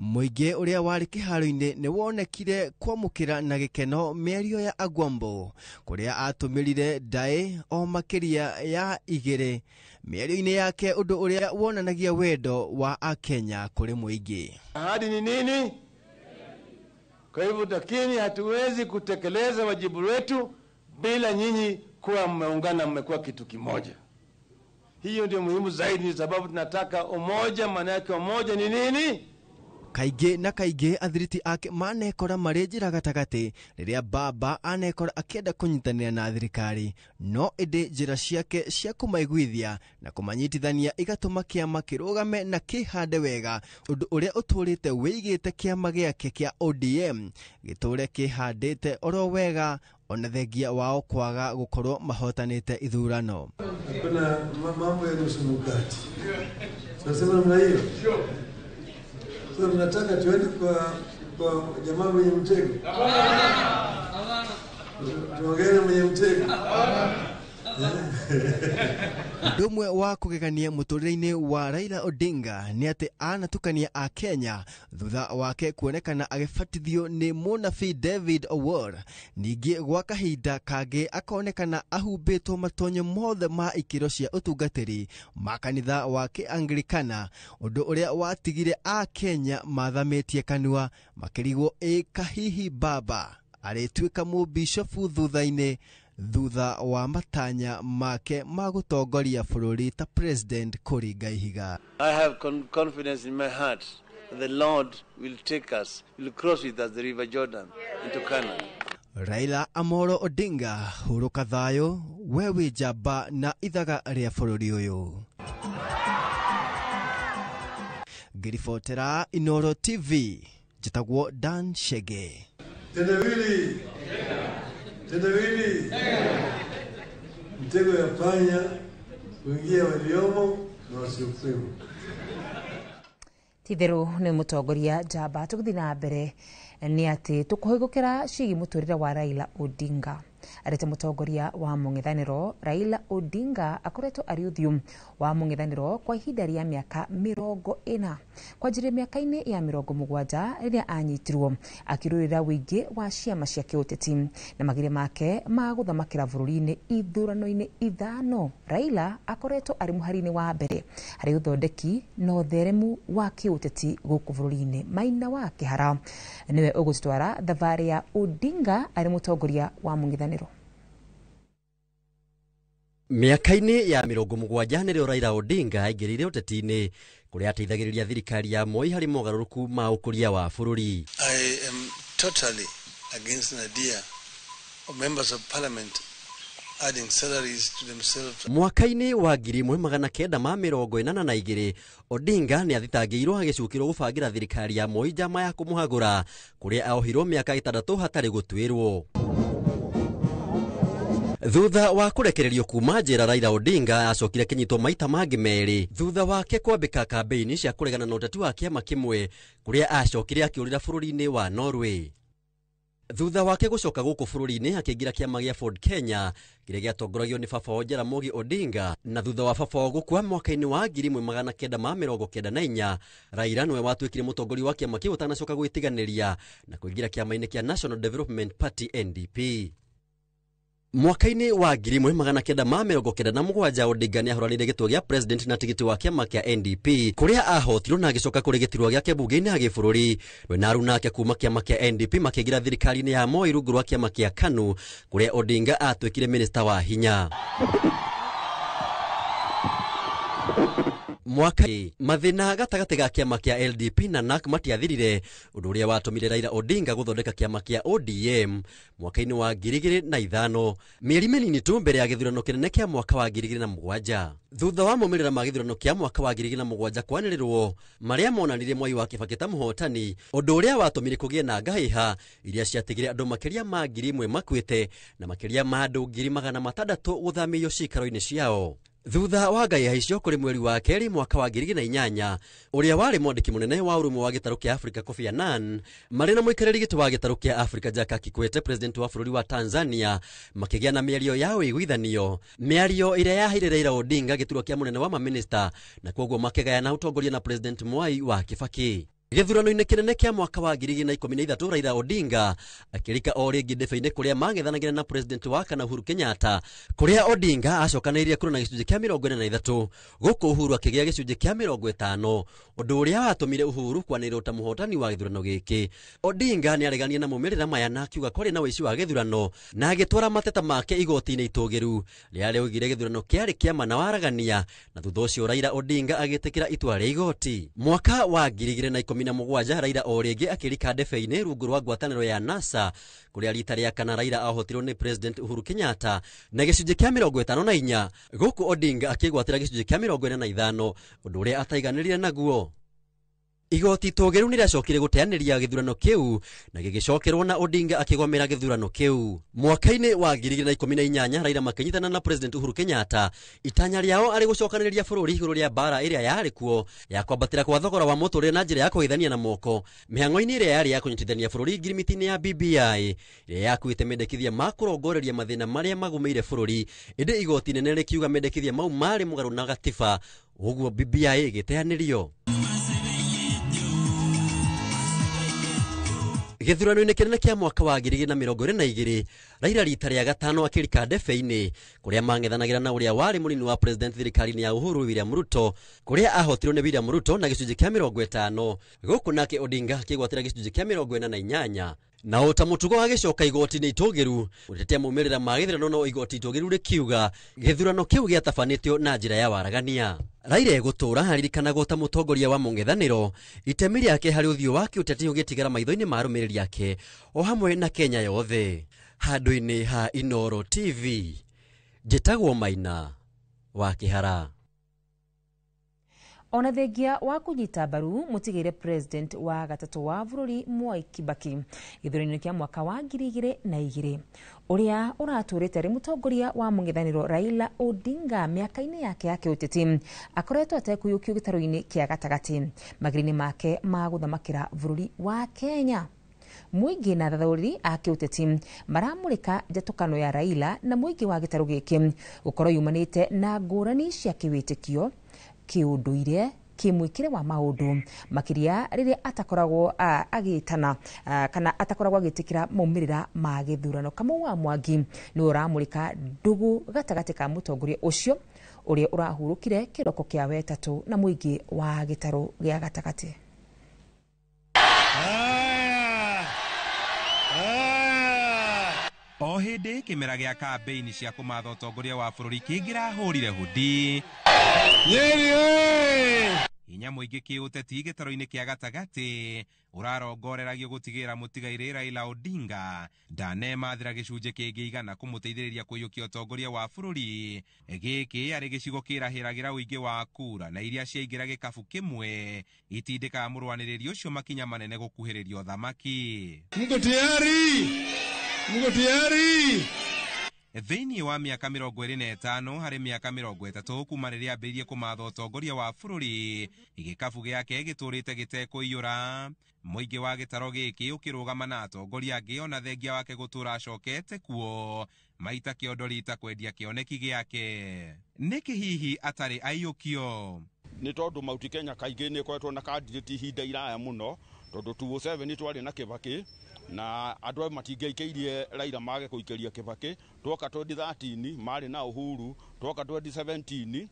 Mũingĩ ũrĩa warĩ kĩharo-inĩ nĩ wonekire kwamũkĩra na gĩkeno mĩario ya Agwambo kũrĩa atũmĩrire ndaĩ o makĩria ya 2 mĩario-inĩ yake, ũndũ ũrĩa wonanagia wendo wa Akenya kũrĩ mũingĩ. Ahadi ni nini? Kwa hivyo lakini hatuwezi kutekeleza wajibu wetu bila nyinyi kuwa mmeungana, mmekuwa kitu kimoja. Hiyo ndio muhimu zaidi, sababu tunataka umoja. Maana yake umoja ni nini? Kaingĩ na kaingĩ athiriti ake manekora marĩ njĩra gatagatĩ rĩrĩa baba anekora akĩenda kũnyitanĩra na thirikari, no ĩndĩ njĩra ciake cia kũmaiguithia na kũmanyitithania igatũma kĩama kĩrũgame na kĩhande wega, ũndũ ũrĩa ũtũrĩte wĩigĩte kĩama gĩake kĩa ODM gĩtũre kĩhandĩte oro wega ona thengia wao kwaga gũkorwo mahotanĩte ithurano. Hakuna mambo ya nusu mkate. Tunasema namna hiyo. So mnataka tuende kwa jamaa mwenye mtego? Tuongee na mwenye mtego? Ũndũ ũmwe wa kũgegania mũtũrĩre-inĩ wa Raila Odinga nĩ atĩ anatukania a Kenya thutha wake kuonekana agĩbatithio nĩ mũnabii David Owuor. Ningĩ gwa kahinda kangĩ akonekana ahumbĩtwo matonyo mothe ma ikĩro cia ũtungatĩri ma kanitha wa Kĩanglikana, ũndũ ũrĩa watigire a Kenya mathamĩtie kanua makĩrigwo ĩ kahihi baba arĩtuĩka mũbishofu thutha-inĩ thutha wa matanya make ma gũtongoria bũrũri ta president kũringa ihiga. I have confidence in my heart that the Lord will take us, will cross with us the river Jordan into Canaan. Raila Amolo Odinga, hurũka thayũ, we wĩ njamba na ithaga rĩa bũrũri ũyũ. Ngĩribotera Inooro TV, njĩtagwo Dan Shege. Tendawili. Tendawili. Mtego ya panya kuingia waliomo na wasiokuwemo. Titherũ nĩ mũtongoria njamba. Tũgũthiĩ na mbere nĩ atĩ tũkũhĩgũkĩra ciĩgiĩ mũtũrĩre wa Raila Odinga. Arĩ ta mũtongoria wa mũng'ethanĩro, Raila Odinga akoretwo arĩ ũthiũ wa mũng'ethanĩro kwa ihinda rĩa mĩaka 40, kwanjĩrĩria mĩaka-inĩ ya 70 rĩrĩa anyitirwo akĩrũĩrĩra ũingĩ wa ciama cia kĩũteti na mageria make ma gũthamakĩra bũrũri-inĩ ithurano-inĩ 5. Raila akoretwo arĩ mũhari-inĩ wa mbere harĩ ũthondeki na ũtheremu wa kĩũteti gũkũ bũrũri-inĩ. Maina wa Kĩhara nĩwe ũgũtwara thabarĩ ya Odinga arĩ mũtongoria wa mũng'ethanĩro. Mĩaka-inĩ ya 70 nĩrĩo Raila Odinga aingĩrĩire ũteti-inĩ, kũrĩa ateithagĩrĩria thirikari ya Moi harĩ mogarũrũku ma ũkũria wa bũrũri. I am totally against an idea of members of parliament adding salaries to themselves. Mwaka-inĩ wa 1982 Odinga nĩ athitangĩirwo agĩcukĩrwo gũbangĩra thirikari ya Moi njama ya kũmũhagũra, kũrĩa aohirwo mĩaka 6 hatarĩ gũtuĩrwo. Thutha wa kũrekererio kuma njera, Raila Odinga acokire kĩnyitwo maita mangĩ 2 thutha wake kwambĩka kambĩini cia kũregana na ũteti wa kĩama kĩmwe, kũrĩa acokire akĩũrĩra bũrũri-inĩ wa Norway. Thutha wake gũcoka gũkũ bũrũri-inĩ, akĩingĩra kĩama gĩa Ford Kenya kĩrĩa gĩatongoragio nĩ baba wao Jaramogi Odinga, na thutha wa baba wao gũkua mwaka-inĩ wa 1994, Raila nĩwe watuĩkire mũtongoria wa kĩama kĩu atanacoka gwĩtiganĩria na kũingĩra kĩama-inĩ kĩa National Development Party NDP. Mwaka-inĩ wa 1997 Odinga nĩahũranĩire gĩturwa gĩa president na tigiti wa kĩama kĩa NDP, kũrĩa ahotirwo na agĩcoka kũrĩ gĩturwa gĩake bunge-inĩ ya gĩbũrũri. We na aruna ake kuma kĩama kĩa NDP makĩingĩra thirikari-inĩ ya Moi rungu rwa kĩama kĩa KANU, kũrĩa Odinga atuĩkire minista wa hinya. Mwaka mathĩna gatagatĩ ga kĩama kĩa LDP na NARC matiathirire, ũndũ ũrĩa watũmire Raila Odinga gũthondeka kĩama kĩa ODM mwaka-inĩ wa 2005, mĩeri mĩnini tu mbere ya gĩthurano kĩnene kĩa mwaka wa 2007. Thutha wa maumĩrĩra ma gĩthurano kĩa mwaka wa 2007 kwanĩrĩrwo, marĩa monanirie Mwai wa Kibaki ta mũhotani, ũndũ ũrĩa watũmire kũgĩe na ngahĩha iria ciatigire andũ makĩria ma 1000 makuĩte na makĩria ma andũ 600,000 gũthamĩrio ciikaro-inĩ ciao. Thutha wa ngahĩha icio, kũrĩ mweri wa 2 mwaka wa 2008, ũrĩa warĩ mwandĩki mũnene wa ũrũmwe wa gĩtarũ kĩa Afrika Kofi Annan marĩ na mũikarĩri gĩtĩ wa gĩtarũ kĩa Afrika Jakaya Kikwete, president wa bũrũri wa Tanzania, makĩgĩa na mĩario ya ũiguithanio, mĩario ĩrĩa yaheire Raila Odinga gĩturwa kĩa mũnene wa maminista, na kwoguo makĩgayana ũtongoria na President Mwai wa Kibaki. Gĩthurano-inĩ kĩnene kĩa mwaka wa 2013, Raila Odinga akĩrika o rĩngĩ ndebe-inĩ kũrĩa mang'ethanagĩra na president wa kana Uhuru Kenyatta, kũrĩa Odinga acokanĩrĩirie kura na gĩcunjĩ kĩa 43, gũkũ Uhuru akĩgĩa gĩcunjĩ kĩa 50, ũndũ ũrĩa watũmire Uhuru kwanĩrĩrwo ta mũhotani wa gĩthurano gĩkĩ. Odinga nĩaregania na maumĩrĩra maya na akiuga kwarĩ na ũici wa gĩthurano, na agĩtwara mateta make igoti-inĩ itũgĩru rĩrĩa rĩaugire gĩthurano kĩarĩ kĩama na waragania, na thutha ũcio Raila Odinga agĩtĩkĩra itua rĩa igoti. Mwaka wa 2017 Raila o rĩngĩ akĩrika ndebe-inĩ rungu rwa ngwatanĩro ya NASA, kũrĩa rita rĩa kana Raila ahotirwo nĩ President Uhuru Kenyatta na gĩcunjĩ kĩa 54, gũkũ Odinga akĩgwatĩra gĩcunjĩ kĩa 45, ũndũ ũrĩa ataiganĩrire naguo. Igoti itũgĩru nĩrĩacokire gũteanĩria gĩthurano kĩu na gĩgĩcokerwo na Odinga akĩgomera gĩthurano kĩu. Mwaka-inĩ wa 2018 Raila makĩnyitana na President Uhuru Kenyatta, itanya rĩao arĩ gũcokanĩrĩria bũrũri igũrũ rĩa mbara ĩrĩa yarĩ kuo ya kwambatĩra kwa thogora wa mũtũrĩre na njĩra ya kũgeithania na moko, mĩhang'o-inĩ ĩrĩa yarĩ ya kũnyitithania bũrũri ngirimiti-inĩ ya BBI ĩrĩa yakuĩte mendekithia ma kũrongoreria mathĩna marĩa magũmĩire bũrũri, ĩndĩ igoti inene rĩkiuga mendekithia mau marĩ mũgarũ na gatiba, ũguo BBI ĩgĩteanĩrio. Gĩthurano-inĩ kĩnene kĩa mwaka wa 2022, Raila rita rĩa gatano akĩrika ndebe-inĩ kũrĩa mang'ethanagĩra na ũrĩa warĩ mũnini wa president thirikari-inĩ ya Uhuru William Ruto, kũrĩa ahotirwo nĩ William Ruto na gĩcunjĩ kĩa 50, gũkũ nake Odinga akĩgwatĩra gĩcunjĩ kĩa 48. Na o ta mũtugo agĩcoka igoti-inĩ itũgĩru gũtetea maumĩrĩra ma gĩthurano, no igoti itũgĩru rĩkiuga gĩthurano kĩu gĩatabanĩtio na njĩra ya waragania. Raila egũtũũra aririkanagwo ta mũtongoria wa mũng'ethanĩro, itemi rĩake harĩ ũthiũ wa kĩũteti ũgĩtigara maitho-inĩ ma arũmĩrĩri ake o hamwe na Kenya yothe. Handũ-inĩ ha Inooro TV, njĩtagwo Maina wa Kĩhara. Ona thengia wa kũnyita mbaru mũtigĩre president wa gatatũ wa bũrũri Mwai Kibaki gĩthurano-inĩ kĩa mwaka wa 2002, ũrĩa ũratũrĩte arĩ mũtongoria wa mũng'ethanĩro Raila Odinga mĩaka-inĩ yake ya kĩũteti akoretwo atekũiyũkio gĩtarũ-inĩ kĩa gatagatĩ magerio-inĩ make ma gũthamakĩra bũrũri wa Kenya. Mũingĩ na athathaũri a kĩũteti maramũrĩka njatũkano ya Raila na mũingĩ wa gĩtarũ gĩkĩ gũkorwo yumanĩte na ngũrani cia kĩwĩtĩkio, kĩũndũire, kĩmwĩkĩre wa maũndũ, makĩria rĩrĩa atakoragwo agĩtana kana atakoragwo agĩtĩkĩra maumĩrĩra ma gĩthurano. Kamau wa Mwangi nĩwe ũramũrĩka ndũgũ gatagatĩ ka mũtongoria ũcio ũrĩa ũrahurũkire kĩroko kĩa wetatũ na mũingĩ wa gĩtarũ gĩa gatagatĩ. O hĩndĩ kĩmera gĩa kambĩini cia kũmatha ũtongoria wa bũrũri kĩngĩrahũrire hũdi. Nyeri oye! Hinya mũingĩ kĩũteti gĩtarũ-inĩ kĩa gatagatĩ ũrarongoreragio gũtigĩrĩra mũtigairĩ Raila Odinga ndanemathĩra gĩcunjĩ kĩngĩ igana kũmũteithĩrĩria kũiyũkia ũtongoria wa bũrũri. Gĩkĩ arĩ gĩcigo kĩrahĩragĩra ũingĩ wa kura na iria ciaingĩra gĩkabu kĩmwe itindĩkaga mũrũanĩrĩri ũcio makinya manene gũkuhĩrĩria ũthamaki. Mko tayari? Mko tayari? Thĩinĩ wa mĩaka 25 harĩ mĩaka 30 kuma rĩrĩa ambĩrĩirie kũmatha ũtongoria wa bũrũri, gĩkabu gĩake gĩtũrĩte gĩtekũiyũra. Mũingĩ wa gĩtaro gĩkĩ ũkĩrũgama na atongoria angĩ ona thengia wake gũtũra acokete kuo maita kĩondo rita kwendia kĩoneki gĩake. Nĩkĩ hihi atarĩ aiyũkio? Nĩ tondũ Mount Kenya kaingĩ nĩ ĩkoretwo na candidate ihinda iraya mũno, tondũ 2007 twarĩ na Kibaki na andũ aya matingĩaikĩirie Raila mage kũikĩria Kibaki. Twoka 2013 marĩ na Uhuru, twoka 2017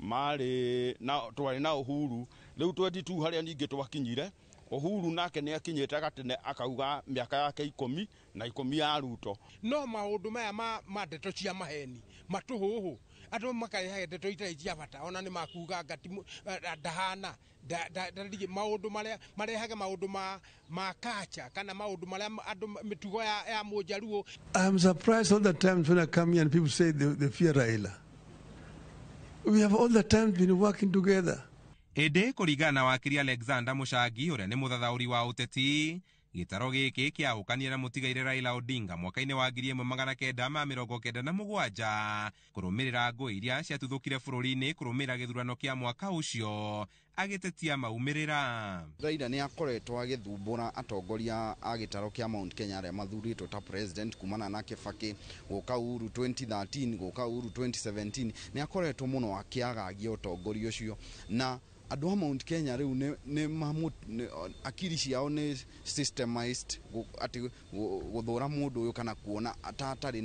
marĩ na twarĩ na Uhuru, rĩu 22 harĩa ningĩ twakinyire Uhuru nake nĩ akinyĩte gatene akauga mĩaka yake 10 na 10 ya Ruto. No maũndũ maya ma ndeto cia maheni matũhũhũ andũ makarehaga ndeto itarĩ cia bata ona nĩ makuga ngati ndahana maũndũ marĩa marehaga maũndũ ma kacha kana maũndũ marĩa andũ mĩtugo ya mũnjaruo. I'm surprised all the times when I come here and people say they fear Raila. We have all the time been working together. Ĩndĩ kũringana na wakiri Alexander Mũcangi ũrĩa nĩ mũthathaũri wa ũteti, gĩtaro gĩkĩ kĩahũkanire na mũtigairĩ Raila Odinga mwaka-inĩ wa 1997 kũrũmĩrĩra ngũĩ iria ciatuthũkire bũrũri-inĩ kũrũmĩrĩra gĩthurano kĩa mwaka ũcio agĩtetia maumĩrĩra. Raila nĩ akoretwo agĩthumbũra atongoria a gĩtaro kĩa Mount Kenya arĩa mathurĩtwo ta president kumana na Kibaki gũka Uhuru 2013 gũka Uhuru 2017 nĩ akoretwo mũno akĩagagia ũtongoria ũcio na andũ a Mount Kenya rĩu nĩ akiri ciao nĩ systemized atĩ gũthũra mũndũ ũyũ kana kuona ta atarĩ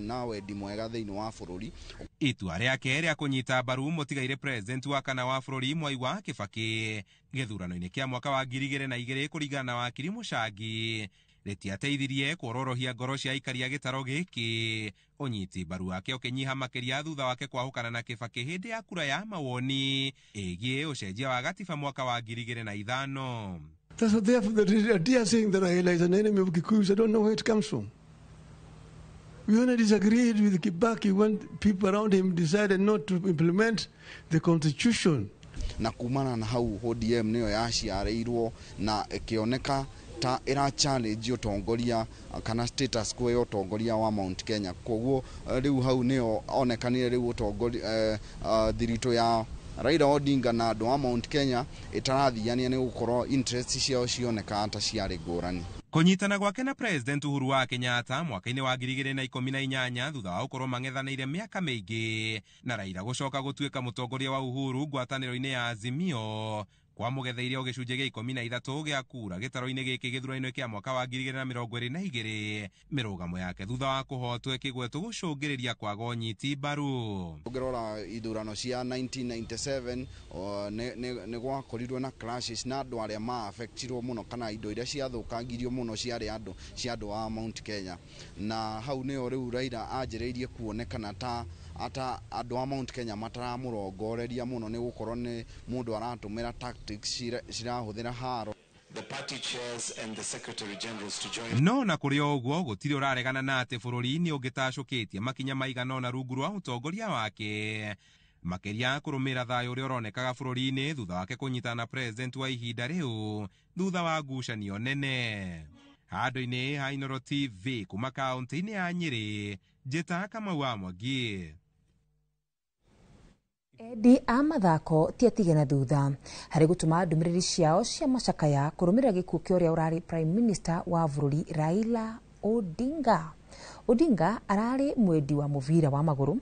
na wendi mwega thĩinĩ wa bũrũri. Itua rĩake rĩa kũnyita mbaru mũtigairĩ president wa kana wa bũrũri Mwai wa Kibaki gĩthurano-inĩ kĩa mwaka wa 2002 kũringana na wakiri Mũcangi rĩtiateithirie kuororohia ngoro cia aikari a gĩtaro gĩkĩ. Ũnyiti mbaru wake ũkĩnyiha makĩria thutha wake kwahũkana na Kibaki hĩndĩ ya kura ya mawoni ĩgiĩ ũcenjia wa gatiba mwaka wa 2005. That's what therefore the idea saying that Raila is an enemy of Kikuyus, I don't know where it comes from. We only disagreed with Kibaki when people around him decided not to implement the constitution. Na kumana na hau ODM nĩyo yaciarĩirwo na ĩkĩoneka ta ĩra challenge ũtongoria kana status quo ya ũtongoria wa Mount Kenya. Koguo rĩu hau nĩyo onekanire rĩu ũtongoria thiritũ ya Raila Odinga na andũ a Mount Kenya ĩtarathiania nĩ gũkorwo interest ciao cionekaga ta ciarĩ ngũrani. Kũnyitana gwake na President Uhuru wa Kenyatta mwaka-inĩ wa 2018 thutha wa gũkorwo mang'ethanĩire mĩaka mĩingĩ na Raila gũcoka gũtuĩka mũtongoria wa Uhuru ngwatanĩro-inĩ ya Azimio kwamũgetheirie o gĩcunjĩ gĩa 13 gĩa kura gĩtaro-inĩ gĩkĩ gĩthurano-inĩ kĩa mwaka wa 2022 mĩrũgamo yake thutha wa kũhotwo ĩkĩgwetwo gũcũngĩrĩria kwaga ũnyiti mbaru. Ũngĩrora ithurano cia 1997 nĩ gwakorirwo na clashes na andũ arĩa ma-affectirwo mũno kana indo iria ciathũkangirio mũno ciarĩ andũ cia andũ a Mount Kenya, na hau nĩyo rĩu Raila anjĩrĩirie kuonekana ta ata andũ a Mount Kenya mataramũrongoreria mũno nĩ gũkorwo nĩ mũndũ aratũmĩra tactics cirahũthĩra haro. The party chairs and the secretary generals to join. No na kũrĩ o ũguo gũtirĩ ũraregana na atĩ bũrũri nĩ ũngĩtacũkĩtie makinya maigana ũna rungu rwa ũtongoria wake, makĩria kũrũmĩrĩra thayũ ũrĩa ũronekaga bũrũri-inĩ thutha wake kũnyitana na president wa ihinda rĩu thutha wa ngucanio nene. Handũ-inĩ ha Inooro TV kuma kaũntĩ-inĩ ya Nyĩrĩ, njĩta Kamau wa Mwangi. Endi a mathako ti atige na thutha harĩ gũtũma ndũmĩrĩri ciao cia macakaya kũrũmĩrĩra gĩkuũ kĩa ũrĩa ũrarĩ Prime Minister wa bũrũri Raila Odinga. Odinga ararĩ mwendi wa mũbira wa magũrũ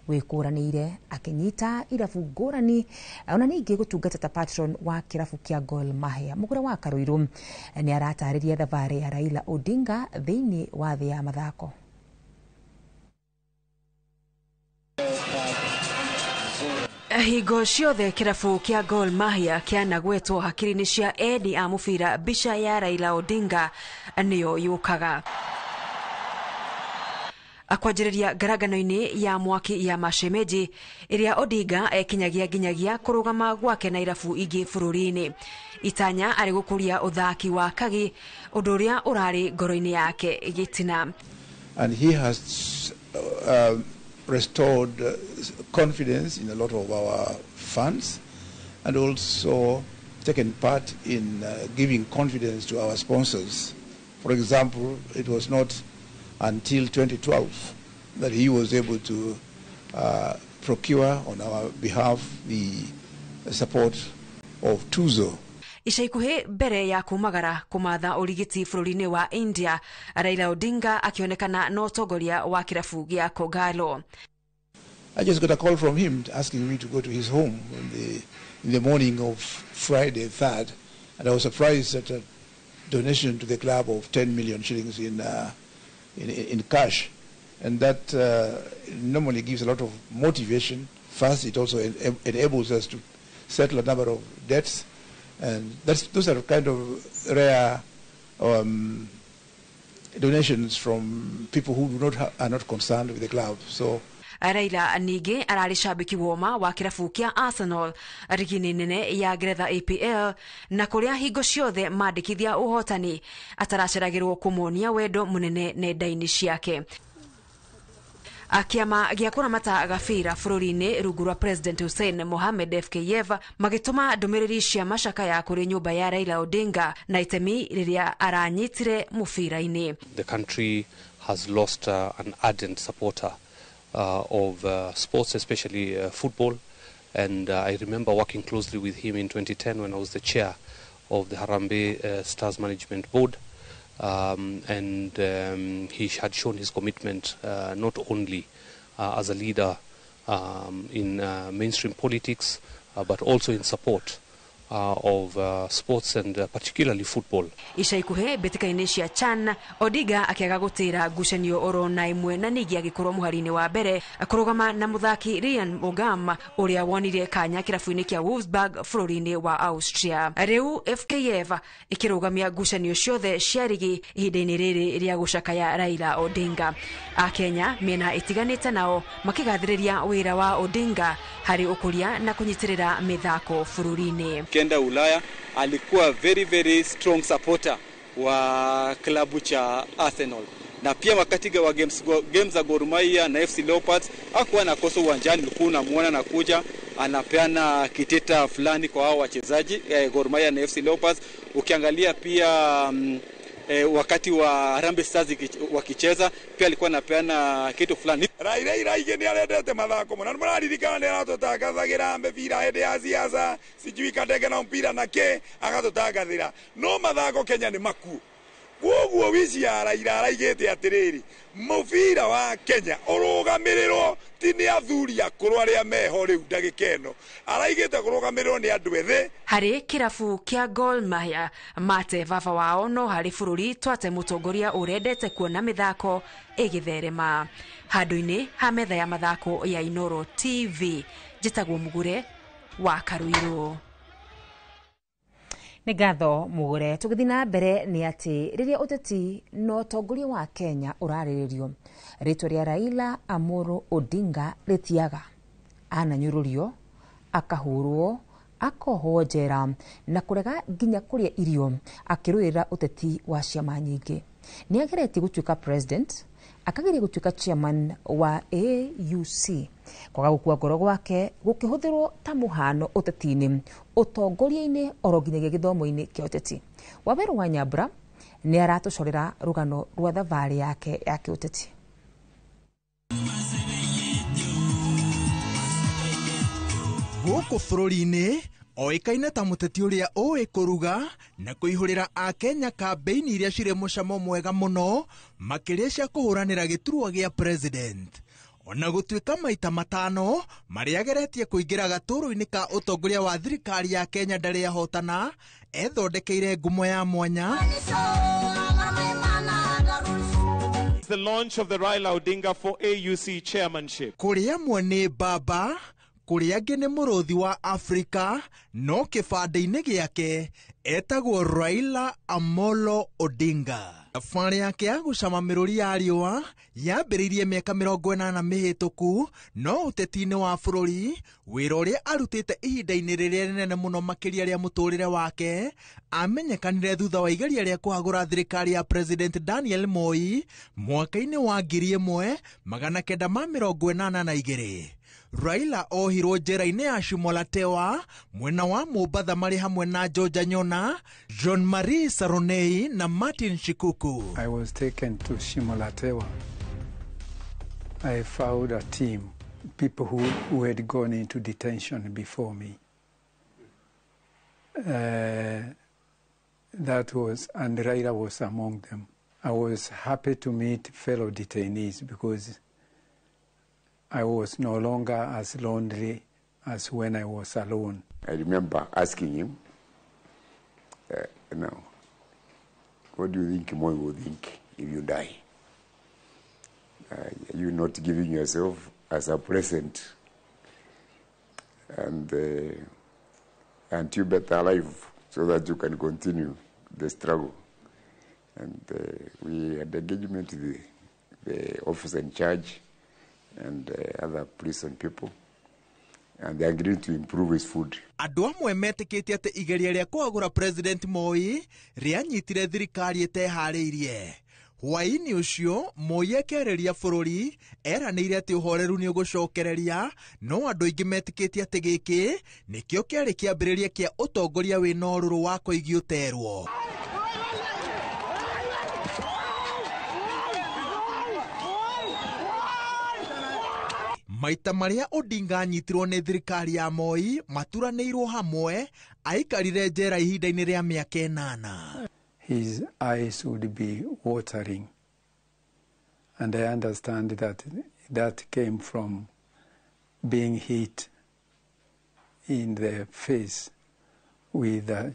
wĩkũranĩire akĩnyita irabu ngũrani ona ningĩ gũtungata ta patron wa kĩrabu kĩa Gor Mahia. Mũgũre wa Karũirũ nĩ aratarĩria thabarĩ ya Raila Odinga thĩinĩ wa thĩ ya mathako. Hingo ciothe kĩrabu kĩa Gor Mahia kĩanagwetwo hakiri-inĩ cia endi a mũbira, mbica ya Raila Odinga nĩyo yũkaga. Kwanjĩrĩria ngarangano-inĩ ya mwaki ya mashemeji ĩrĩa Odinga ekinyagia nginyagia kũrũgama gwake na irabu ingĩ bũrũri-inĩ. Itanya arĩ gũkũria ũthaki wa kagi, ũndũ ũrĩa ũrarĩ ngoro-inĩ yake gĩtina. And he has restored confidence in a lot of our fans and also taken part in giving confidence to our sponsors. For example, it was not until 2012 that he was able to procure on our behalf the support of Tuzo. Ica ikuhĩ mbere ya kumagara kũmatha ũrigiti bũrũri-inĩ wa India, Raila Odinga akĩonekana na ũtongoria wa kĩrabu gĩa Kogalo. I just got a call from him asking me to go to his home in the morning of Friday 3rd, and I was surprised at a donation to the club of 10 million shillings in cash, and that normally gives a lot of motivation. First, it also enables us to settle a number of debts, and those are kind of rare donations from people who are not concerned with the club. So Raila ningĩ ararĩ cambĩki woma wa kĩrabu kĩa Arsenal rigi-inĩ nene ya Ngeretha APL, na kũrĩa hingo ciothe mandĩkithia ũhotani ataraceragĩrwo kũmonia wendo mũnene nenda-inĩ ciake. Kĩama gĩa kũramata gabira bũrũri-inĩ rungu rwa President Hussein Mohamed FKF magĩtũma ndũmĩrĩri cia macakaya kũrĩ nyũmba ya Raila Odinga na itemi rĩrĩa aranyitire mũbira-inĩ. The country has lost an ardent supporter of sports, especially football, and I remember working closely with him in 2010 when I was the chair of the Harambee Stars Management Board, and he had shown his commitment not only as a leader in mainstream politics, but also in support of sports and particularly football. Ica ikuhĩ mbĩtĩka-inĩ cia CHAN, Odinga akĩaga gũtĩra ngucanio oro na ĩmwe na ningĩ agĩkorwo mũhari-inĩ wa mbere kũrũgama na mũthaki Ryan Ogam ũrĩa wonire kanya kĩrabu-inĩ kĩa Wolfsburg bũrũri-inĩ wa Austria. Rĩu FKF ĩkĩrũgamia ngucanio ciothe cia rigi ihinda-inĩ rĩrĩ rĩa gũcakaya Raila Odinga. Akenya mĩena ĩtiganĩte nao makĩgathĩrĩria wĩra wa Odinga harĩ ũkũria na kũnyitĩrĩra mĩthako bũrũri-inĩ. Kenda Ulaya alikuwa very very strong supporter wa klabu cha Arsenal, na pia wakati wa games za Gor Mahia na FC Leopards hakuwa anakosa uwanjani, ulikuwa unamuona na kuja anapeana kiteta fulani kwa hao wachezaji Gor Mahia na FC Leopards. Ukiangalia pia wakati wa Harambee Stars wakicheza pia alikuwa anapeana kitu fulani. Raila iraige ni arendete mathako muno, mũraririkana nĩ aratũtangathagĩra mĩbira hĩndĩ ya siasa, sijui kadege na mpira na kĩ agatũtangathĩra, no mathako Kenya nĩ makuũ. Koguo wici ya Raila araigĩte atĩrĩrĩ, mũbira wa Kenya ũrũgamĩrĩrwo ti nĩ athuri akũrũ arĩa meho rĩu ndagĩka ĩno, araigĩte kũrũgamĩrĩrwo nĩ andũ ethĩ. Harĩ kĩrabu kĩa Gor Mahia mate baba wao, no harĩ bũrũri twate mũtongoria ũrendete kuona mĩthako ĩgĩtherema. Handũ-inĩ ha metha ya mathako ya Inoro TV, njĩtagwo Mũgure wa Karuirũ. Nĩ ngatho Mũgure. Tũgĩthiĩ na mbere nĩ atĩ rĩrĩa ũteti na ũtongoria wa Kenya ũrarĩrĩrio, rĩtwa rĩa Raila Amolo Odinga rĩtiaga. Ananyũrũrio, akahũrwo, akohwo njera na kũrega nginya kũrĩa irio akĩrũĩrĩra ũteti wa ciama nyingĩ. Nĩ ageretie gũtuĩka president, akageria gũtuĩka chairman wa AUC. Kwaga gũkua ngoro gwake gũkĩhũthĩrwo ta mũhano ũteti-inĩ, ũtongoria-inĩ oro nginyagia gĩthomo-inĩ kĩa ũteti. Wawerũ wa Nyambura nĩ aratũcorera rũgano rwa thabarĩ yake ya kĩũteti. Gũkũ bũrũri-inĩ oĩkaine ta mũteti ũrĩa ũĩ kũruga na kũihũrĩra akenya kambĩini iria cirĩ mũcamo mwega mũno makĩria cia kũhũranĩra gĩturwa gĩa president. Ona gũtuĩka maita matano marĩa ageretie kũingĩra gatũrũ-inĩ ka ũtongoria wa thirikari ya Kenya ndarĩ ahotana, ethondekeire ngumo ya mwanya. The launch of the Raila Odinga for AUC chairmanship. Kũrĩ amwe nĩ baba, kũrĩ angĩ nĩ mũrũthi wa Afrika, no kĩbandĩ-inĩ gĩake etagwo Raila Amolo Odinga. Thabarĩ yake ya gũcama mĩrũri ya riũa yambĩrĩirie mĩaka 80 mĩhĩtũku, no ũteti-inĩ wa bũrũri wĩra ũrĩa arutĩte ihinda-inĩ rĩrĩa rĩnene mũno makĩria rĩa mũtũrĩre wake amenyekanire thutha wa igeria rĩa kũhagũra thirikari ya President Daniel Moi mwaka-inĩ wa 1982. Raila ohirwo njera-inĩ ya Shimolatewa mwena wa Mombatha marĩ hamwe na George Anyona, Jean Marie Saronei na Martin Shikuku. I was taken to Shimolatewa. I found a team, people who had gone into detention before me. That was, and Raila was among them. I was happy to meet fellow detainees because I was no longer as lonely as when I was alone. I remember asking him, now, what do you think Moi will think if you die? Are you not giving yourself as a present? And aren't you better alive so that you can continue the struggle? And we had engagement with the officer in charge and other prison people, and they agreed to improve his food. Andũ amwe metĩkĩtie atĩ igeria rĩa kũhagũra President Moi rĩanyitire thirikari ĩteharĩirie. Hwaĩ-inĩ ũcio Moi akĩarĩria bũrũri eranĩire atĩ ũhoreru nĩ ũgũcokereria, no andũ aingĩ metĩkĩtie atĩ gĩkĩ nĩkĩo kĩarĩ kĩambĩrĩria kĩa ũtongoria wĩna ũrũrũ wa Koigi ũterwo. Maita marĩa Odinga anyitirwo nĩ thirikari ya Moi maturanĩirwo hamwe, aikarire njera ihinda-inĩ rĩa mĩaka 8. His eyes would be watering, and I understand that that came from being hit in the face with a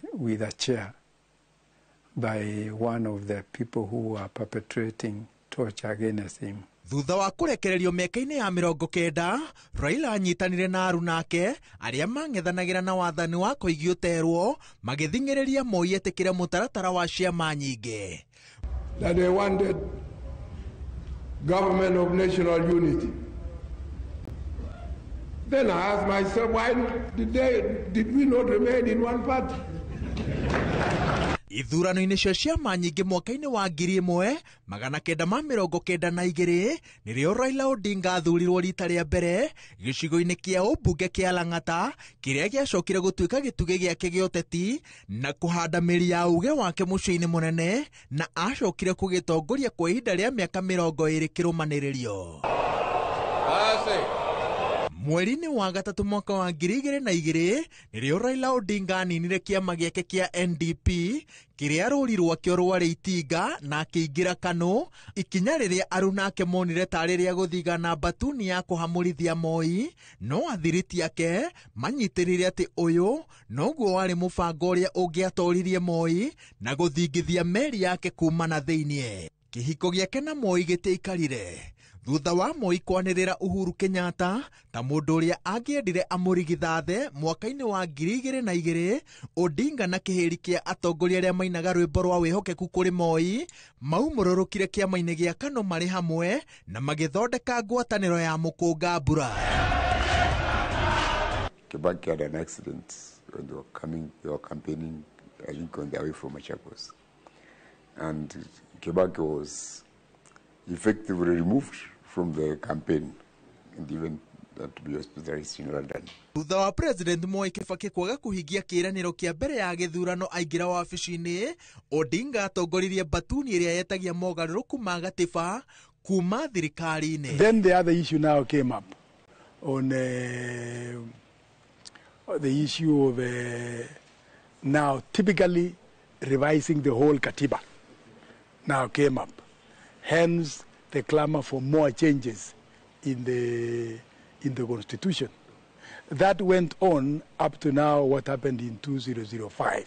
chair by one of the people who were perpetrating torture against him. Thutha wa kũrekererio mĩaka-inĩ ya 90, Raila anyitanire na arunake arĩa mang'ethanagĩra na wathani wa Koigi ũterwo magĩthing'ĩrĩria Moi etĩkĩre mũtaratara wa ciama nyingĩ. That they wanted government of national unity. Then I asked myself, why did we not remain in one party? Ithurano-inĩ cia ciama nyingĩ mwaka-inĩ wa 1992 nĩrĩo Raila Odinga athurirwo rita rĩa mbere gĩcigo-inĩ kĩa ũmbunge kĩa Lang'ata kĩrĩa gĩacokire gũtuĩka gĩtugĩ gĩake gĩa ũteti na kũhanda mĩri ya uge wake mũciĩ-inĩ mũnene, na acokire kũgĩtongoria kwa ihinda rĩa mĩaka 20 kĩrũmanĩrĩrio. Mweri-inĩ wa gatatũ mwaka wa 2002 nĩrĩo Raila Odinga aninire kĩama gĩake kĩa NDP kĩrĩa rũri rwakĩo rwarĩ itinga na akĩingĩra KANU, ikinya rĩrĩa arunake monire tarĩ rĩa gũthigana mbatuni ya kũhamũrithia Moi, no athiriti ake manyitĩrĩire atĩ ũyũ noguo warĩ mũbango ũrĩa ũngĩatoririe Moi na gũthingithia meri yake kuma na thĩiniĩ. Kĩhiko gĩake na Moi gĩtiaikarire. Thutha wa Moi kwanĩrĩra Uhuru Kenyatta ta mũndũ ũrĩa angĩendire amũrigithathe mwaka-inĩ wa 2002, Odinga na kĩhĩri kĩa atongoria arĩa mainaga rwĩmbo rwa wĩhokeku kũrĩ Moi maumũrũrũkire kĩama-inĩ gĩa KANU marĩ hamwe na magĩthondeka ngwatanĩro ya mũkũnga mbura. Kibaki had an accident when they were campaigning, I think, on their way from Machakos. And Kibaki was effectively removed from the campaign and even that to be hospitalized in London. Thutha wa President Moi Kibaki kwaga kuhingia kĩĩranĩro kĩa mbere ya gĩthurano aingĩra wabici-inĩ, Odinga atongoririe mbatuni ĩrĩa yetagia mogarũrũku ma gatiba kuma thirikari-inĩ. Then the other issue now came up on The issue of now typically revising the whole Katiba now came up. Hence the clamor for more changes in the constitution. That went on up to now what happened in 2005.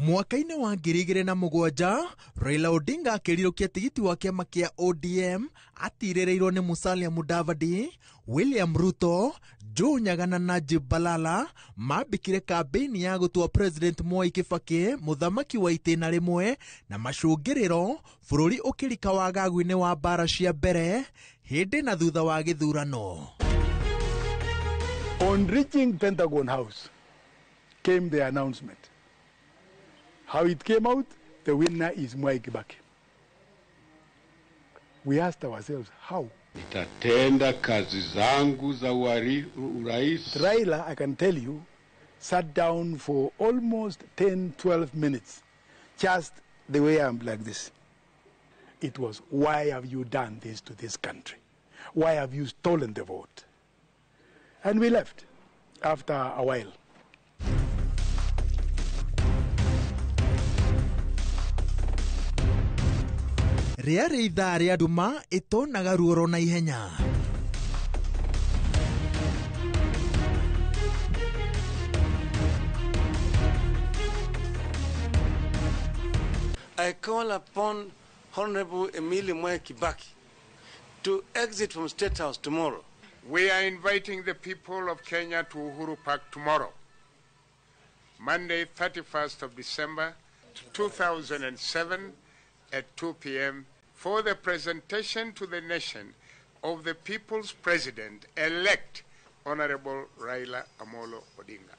Mwaka-inĩ wa 2007 Raila Odinga akĩrirũkia tigiti wa kĩama kĩa ODM atirĩrĩirwo nĩ Musalia Mudavadi, William Ruto, Joe Nyaga na Najib Balala mambĩkire kambĩini ya gũtua President Mwai Kibaki mũthamaki wa itĩna rĩmwe na macũngĩrĩro bũrũri ũkĩrika wagagu-inĩ wa mbara cia mbere hĩndĩ na thutha wa gĩthurano. On reaching Pentagon House came the announcement. How it came out, the winner is Mwai Kibaki. We asked ourselves, how? Nitatenda kazi zangu za urais. Raila, I can tell you, sat down for almost 10, 12 minutes, just the way I'm like this. It was, why have you done this to this country? Why have you stolen the vote? And we left after a while. Rĩarĩ ithaa rĩa nduma ĩtonaga ruoro na ihenya. I call upon Honorable Emily Mwai Kibaki to exit from State House tomorrow. We are inviting the people of Kenya to Uhuru Park tomorrow, Monday, 31st of December, 2007, at 2 p.m. for the presentation to the nation of the people's president-elect, Honorable Raila Amolo Odinga.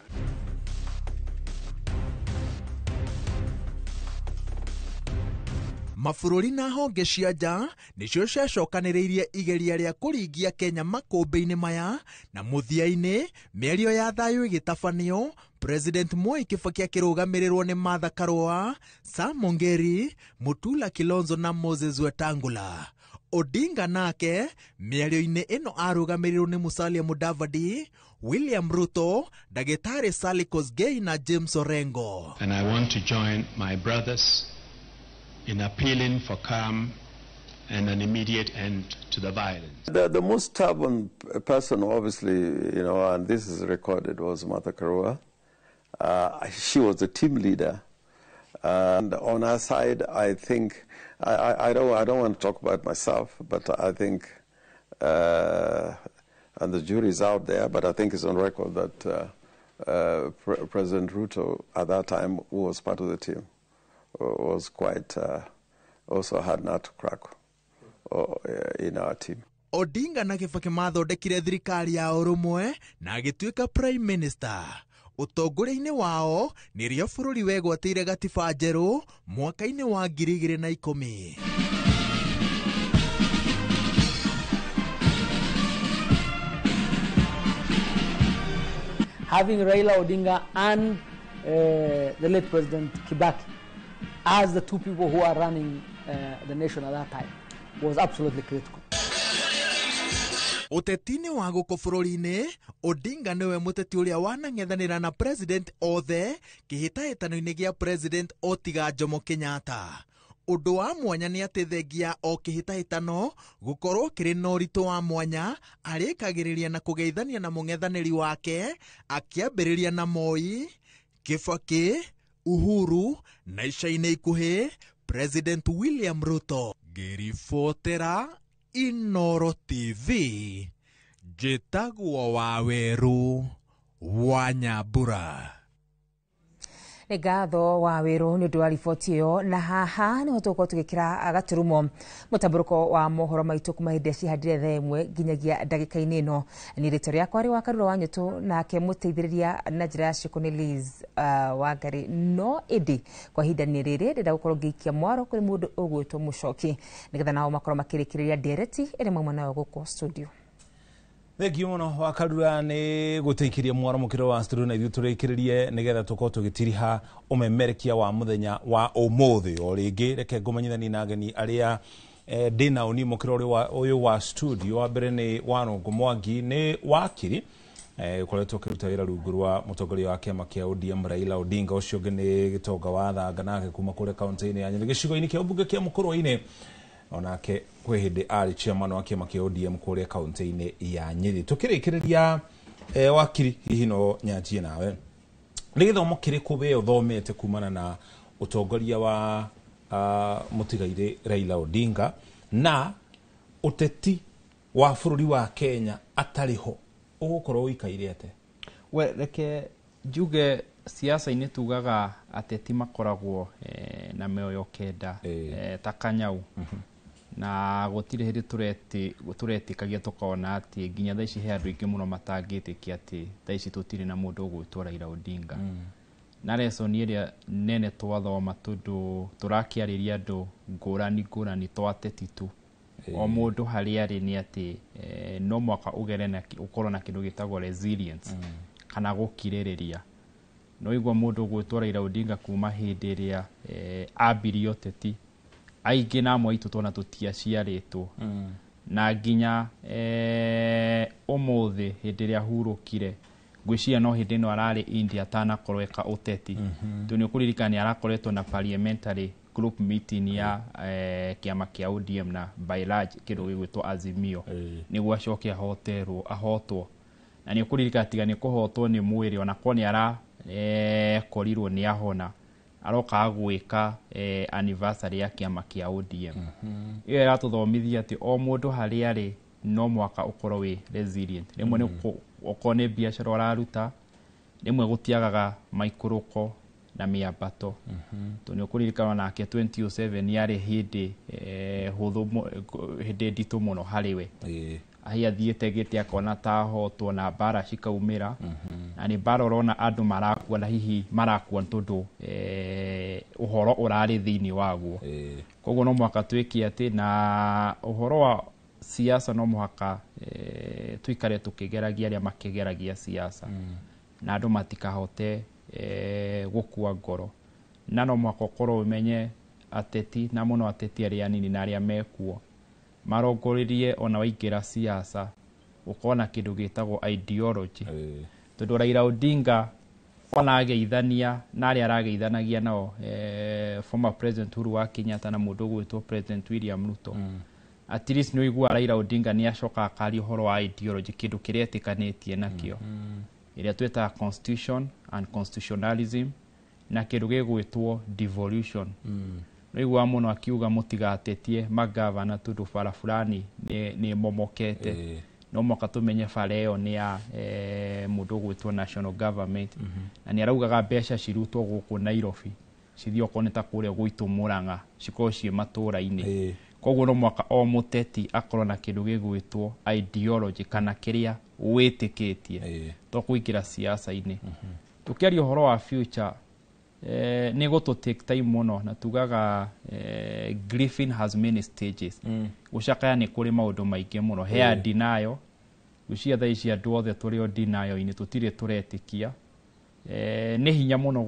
Mabũrũri na honge cia nja nĩcio ciacokanĩrĩirie igeria rĩa kũringia Kenya makũmbĩ-inĩ maya na mũthia-inĩ mĩario ya thayũ ĩgĩtabanio President Mwai Kibaki akĩrũgamĩrĩrwo nĩ Martha Karua, Sam Ongeri, Mutula Kilonzo na Moses Wetangula. Odinga nake mĩario-inĩ ĩno arũgamĩrĩrwo nĩ Musalia Mudavadi, William Ruto, Ndagĩtarĩ Sally Kosgei na James Orengo. And I want to join my brothers in appealing for calm and an immediate end to the violence. The most stubborn person, obviously, you know, and this is recorded, was Martha Karua. She was the team leader. And on her side, I think, I don't want to talk about myself, but I think, and the jury is out there, but I think it's on record that President Ruto, at that time, who was part of the team, was quite also hard nut to crack in our team. Odinga na Kibaki mathondekire thirikari ya ũrũmwe na agĩtuĩka prime minister. Ũtongoria-inĩ wao nĩrĩo bũrũri wegwatĩire gatiba njerũ mwaka-inĩ wa 2010. Having Raila Odinga and the late President Kibaki as the two people who are running the nation at that time was absolutely critical. Ũteti-inĩ wa gũkũ bũrũri-inĩ, Odinga nĩwe mũteti ũrĩa wanang'ethanĩra na president othe kĩhĩtahĩtano-inĩ gĩa president otiga Jomo Kenyatta. Ũndũ wa mwanya nĩ atĩ thengia o kĩhĩtahĩtano gũkorwo kĩrĩ na ũritũ wa mwanya arĩkagĩrĩria na kũgeithania na mũng'ethanĩri wake akĩambĩrĩria na Moi, Kibaki, Uhuru na ica-inĩ ikuhĩ President William Ruto. Ngĩribotera Inoro TV, njĩtagwo Wawerũ wa Nyambura. Nĩ ngatho Wawerũ nĩ ũndũ wa riboti ĩyo, na haha nĩho tũgũkorwo tũgĩkĩra gaturumo mũtambũrũko wa mohoro maitũ kuma hĩndĩ cihandire thaa ĩmwe nginyagia ndagĩka-inĩ ĩno. Nĩ rĩtwa rĩakwa rĩ wa Karura wa Nyũtũ, nake mũteithĩrĩria na njĩra ya ciĩko nĩ Liz Wangari. No ĩndĩ kwa ihinda-inĩ rĩrĩ ndĩrenda gũkorwo ngĩikia mwaro kũrĩ mũndũ ũgwĩtwo Mũcoki nĩgetha nao makorwo makĩrĩkĩrĩria ndereti ĩrĩa mauma nayo gũkũ studio. Thengiå må no Wakarura nä gå tä ikä ria mwaro må kä ro wa studio na ithuä tå rä kä rä rie nä getha tå korwo tå gä tiriha å memerekia wa må thenya wa å må thä. O rä ngä reke ngå menyithanie na ageni arä a Ndĩ nao ni mũkĩra ũyũ wa studio. Wa mbere nĩ Warũngũ Mwangi, nĩ wakiri ũkoretwo ũkĩruta wĩra rungu rwa mũtongoria wa kĩama kĩa ODM Raila Odinga. Ũcio ũngĩ nĩ Gĩtonga wa Thanga, nake kuma kũrĩa kaunti-inĩ ya Nyĩrĩ, gĩcigo-inĩ kĩa ũmbunge kĩa Mũkũrwe-inĩ, onake kwĩ hĩndĩ arĩ chairman wa kĩama kĩa ODM kũrĩa kaunti-inĩ ya Nyĩrĩ. Tũkĩrĩkĩrĩria, wakiri, hihi no nyanjie nawe, nĩ gĩthomo kĩrĩkũ we ũthomete kumana na ũtongoria wa mũtigairĩ Raila Odinga na ũteti wa bũrũri wa Kenya atarĩ ho ũgũkorwo ũikaire atĩa? We reke njuge, siasa-inĩ tugaga ateti makoragwo na mĩoyo 9 ta kanyau, na gũtirĩ hĩndĩ tũretĩkagia tũkona atĩ nginya thaa ici he andũ aingĩ mũno matangĩtĩkia atĩ thaa ici tũtirĩ na mũndũ ũgwĩtwo Raila Odinga. Na lesson ĩrĩa nene twathoma, tondũ tũrakĩarĩria andũ ngũrani ngũrani to ateti tu, o mũndũ harĩa arĩ, nĩ atĩ no mwaka ũgere na ũkorwo na kĩndũ gĩtagwo resilience kana gũkirĩrĩria. No igua mũndũ ũgwĩtwo Raila Odinga kuma hĩndĩ ĩrĩa ambirie ũteti, aingĩ na amwe aitũ tona tũtiaciarĩtwo, na nginya ũmũthĩ hĩndĩ ĩrĩa ahurũkire, ngwĩciria no hĩndĩ ĩno ararĩ India atanakorwo eka ũteti, tondũ nĩ ũkũririkana nĩ arakoretwo na parliamentary group meeting ya kĩama kĩa ODM na by large kĩndũ gĩgwĩtwo Azimio, nĩguo acoke ahoterwo ahotwo. Na nĩ ũkũririkana tiga nĩ kũhotwo nĩ mwĩrĩ, ona korwo nĩ ara korirwo nĩ ahona, arokaga gwĩka anniversary ya kĩama kĩa ODM. Ĩyo ĩratũthomithia atĩ o mũndũ harĩa arĩ no mwaka ũkorwo wĩ resilient. Rĩmwe nĩ okorwo nĩ biacara ũraruta, rĩmwe gũtiagaga maikũrũko na mĩambato, tondũ nĩ ũkũririkana nake 2007 yarĩ hĩndĩ hũthũ, hĩndĩ nditũ mũno harĩ we. Ahi athiĩte gĩtĩ akona ta ahotwo na mbara cikaumĩra, na nĩ mbara ũrona andũ marakua, na hihi marakua nĩ tondũ ũhoro ũrarĩ thĩinĩ waguo. Koguo no mũhaka twĩke atĩ na ũhoro wa siasa no mũhaka tuikare tũkĩgeragia arĩa makĩgeragia siasa, na andũ matikahote gũkua ngoro, na no mũhaka ũkorwo ũmenye ateti, na mũno ateti arĩa anini na arĩa mekuo marongoreirie, ona waingĩra siasa ũkorwo na kĩndũ gĩtagwo ideology, tondũ Raila Odinga ona ageithania na arĩa arageithanagia nao, former President Uhuru wa Kenyatta na mũndũ ũgwĩtwo President William Ruto, at least nĩ ũiguaga Raila Odinga nĩ acoka akaria ũhoro wa ideology, kĩndũ kĩrĩa etĩkanĩtie nakĩo, ĩrĩa twĩtaga constitution and constitutionalism, na kĩndũ gĩgwĩtwo devolution. Nĩiguaga mũno akiuga mũtigatetie magavana tondũ bara fulani nĩ momokete, no mũhaka tũmenye bara ĩyo nĩ ya mũndũ ũgwĩtwo national government. Na nĩ araugaga mbeca cirutwo gũkũ Nairobi cithiĩ okorwo nĩ ta kũrĩa gwitũ Mũrang'a, cikorwo ciĩ matũra-inĩ. Koguo no mũhaka o mũteti akorwo na kĩndũ gĩgwĩtwo ideology kana kĩrĩa wĩtĩkĩtie to kũingĩra siasa-inĩ. Tũkĩaria ũhoro wa future, nĩ gũtũ take time mũno, na tugaga grieving has many stages. Gũcakaya nĩ kũrĩ maũndũ maingĩ mũno. He denial, gwĩciria thaa ici andũ othe tũrĩ o denial-inĩ, tũtirĩ tũretĩkia. Nĩ hinya mũno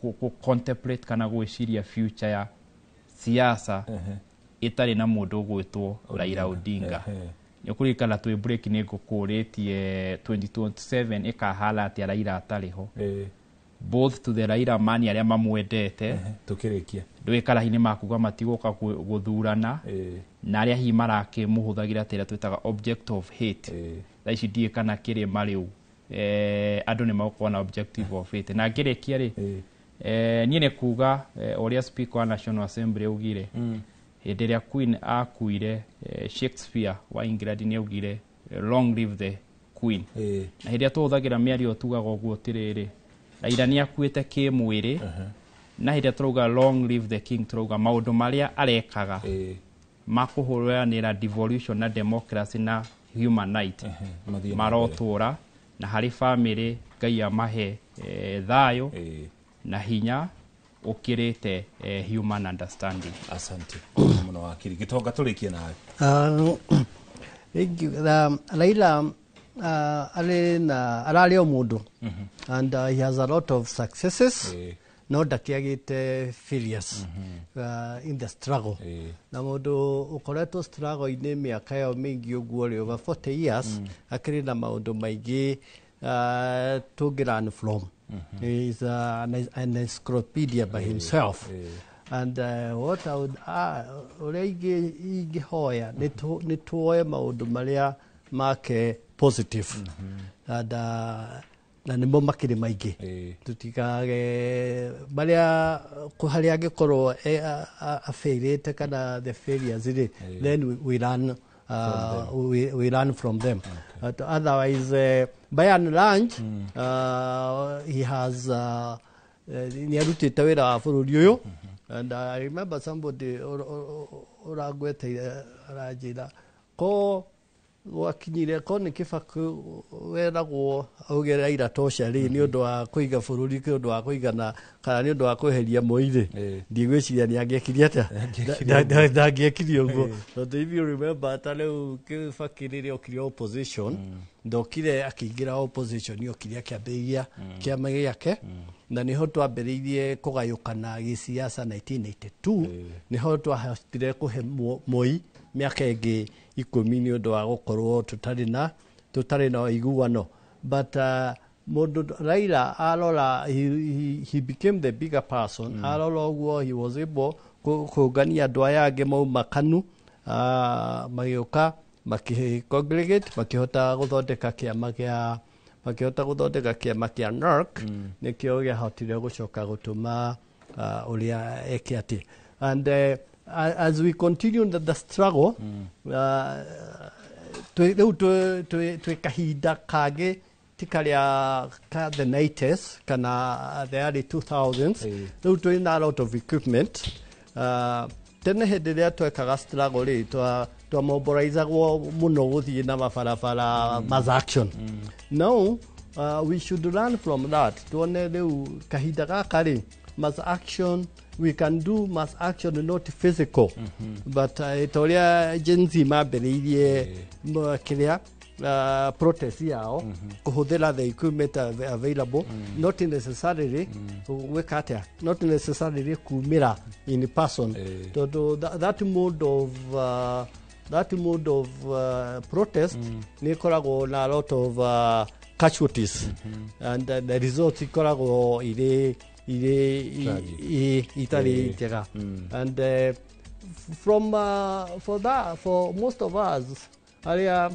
gũ contemplate kana gwĩciria future ya siasa ĩtarĩ na mũndũ ũgwĩtwo Raila Odinga. Nĩ ũkũririkana twĩ break nĩ ngũkũrĩtie 2027 ĩkahana atĩa Raila atarĩ ho, both to the Raila mani arĩa mamwendete Tukĩrĩkia, ndũĩ kana hihi nĩ makuga matigũka gũthurana, na arĩa hihi marakĩmũhũthagĩra ta ĩrĩa twĩtaga object of hate. Thaa ici ndiũĩ kana kĩrĩma rĩu andũ nĩ magũkorwo na objective of hate. Na ngĩrĩkia rĩ, niĩ nĩ kuga ũrĩa Speaker wa National Assembly augire hĩndĩ ĩrĩa Queen akuire, Shakespeare wa England nĩ augire, "Long live the Queen." Na hĩndĩ ĩrĩa tũhũthagĩra mĩario tugaga ũguo atĩrĩrĩ, Raila nĩ akuĩte kĩmwĩrĩ, na hĩndĩ ĩrĩa tũrauga "Long live the king", tũrauga maũndũ marĩa arekaga ma kũhũranĩra devolution na democracy na human right mathiĩ na mbere. Marotũra, na harĩ family Ngai amahe thayũ na hinya ũkĩrĩte human understanding. Asante mũno, wakiri Gĩtonga. Tũrĩkie nawe. Raila arĩ na ararĩ o mũndũ and he has a lot of successes. No ndakĩagĩte failures in the struggle, na mũndũ ũkoretwo struggle-inĩ mĩaka ĩyo mĩingĩ ũguo rĩ, over 40 years, akĩrĩ na maũndũ maingĩ tũngĩ learn from. He is an encyclopedia by himself. And what I would ũrĩa ingĩhoya nĩ tuoe maũndũ marĩa make positive, and na nĩmo makĩrĩ maingĩ, tũtikage marĩa harĩa angĩkorwo afailĩte kana the failures rĩ, then we learn from them. But otherwise, by and large, he has nĩ arutĩte wĩra wa bũrũri ũyũ. And I remember somebody ũrangweteire aranjĩra ko gwakinyire ko nĩ Kĩbakĩ weragwo auge Raila tosha rĩ, nĩ ũndũ wa kũiga bũrũri, nĩ ũndũ wa kũigana kana nĩ ũndũ wa kweheria Moi rĩ, ndigwĩciria nĩ angĩekire atĩa. Ndangĩekire ũguo, tondũ if you remember, ta rĩu Kĩbakĩ rĩrĩa okire opposition, ndokire akĩingĩra opposition, okire akĩambĩrĩria kĩama gĩake, na nĩho twambĩrĩirie kũgayũkana gĩsiasa 1982. Nĩho twahotire kũhe Moi mĩaka ĩngĩ 10 nĩ ũndũ wa gũkorwo tũtarĩ na ũiguano. But mũndũ Raila arora, he became the bigger person. Arora ũguo, he was able kũngania andũ aya angĩ mauma KANU, magĩũka makĩ congregate, makĩhota gũthondeka kĩama kĩa NARC. Nĩkĩo gĩahotire gũcoka gũtũma ũrĩa eke atĩ. And as we continue the struggle, rĩu twĩ kahinda kangĩ, ti karĩa ka the 90s kana the early 2000s. Rĩu twĩ na a lot of equipment. Tene hĩndĩ ĩrĩa twekaga struggle rĩ, twamobilizagwo mũno gũthiĩ na mabarabara, mass action. Now we should learn from that, tuone rĩu kahinda gaka rĩ, mass action, we can do mass action, not physical, but ta ũrĩa Gen Z mambĩrĩirie kĩrĩa protest yao, kũhũthĩra the equipment available, not necessarily gwĩka atĩa, not necessarily kumĩra in person, tondũ that mode of protest nĩ ĩkoragwo na a lot of casualties, and the results ikoragwo irĩ Tragic. Itarĩ njega. And from for that for most of us arĩa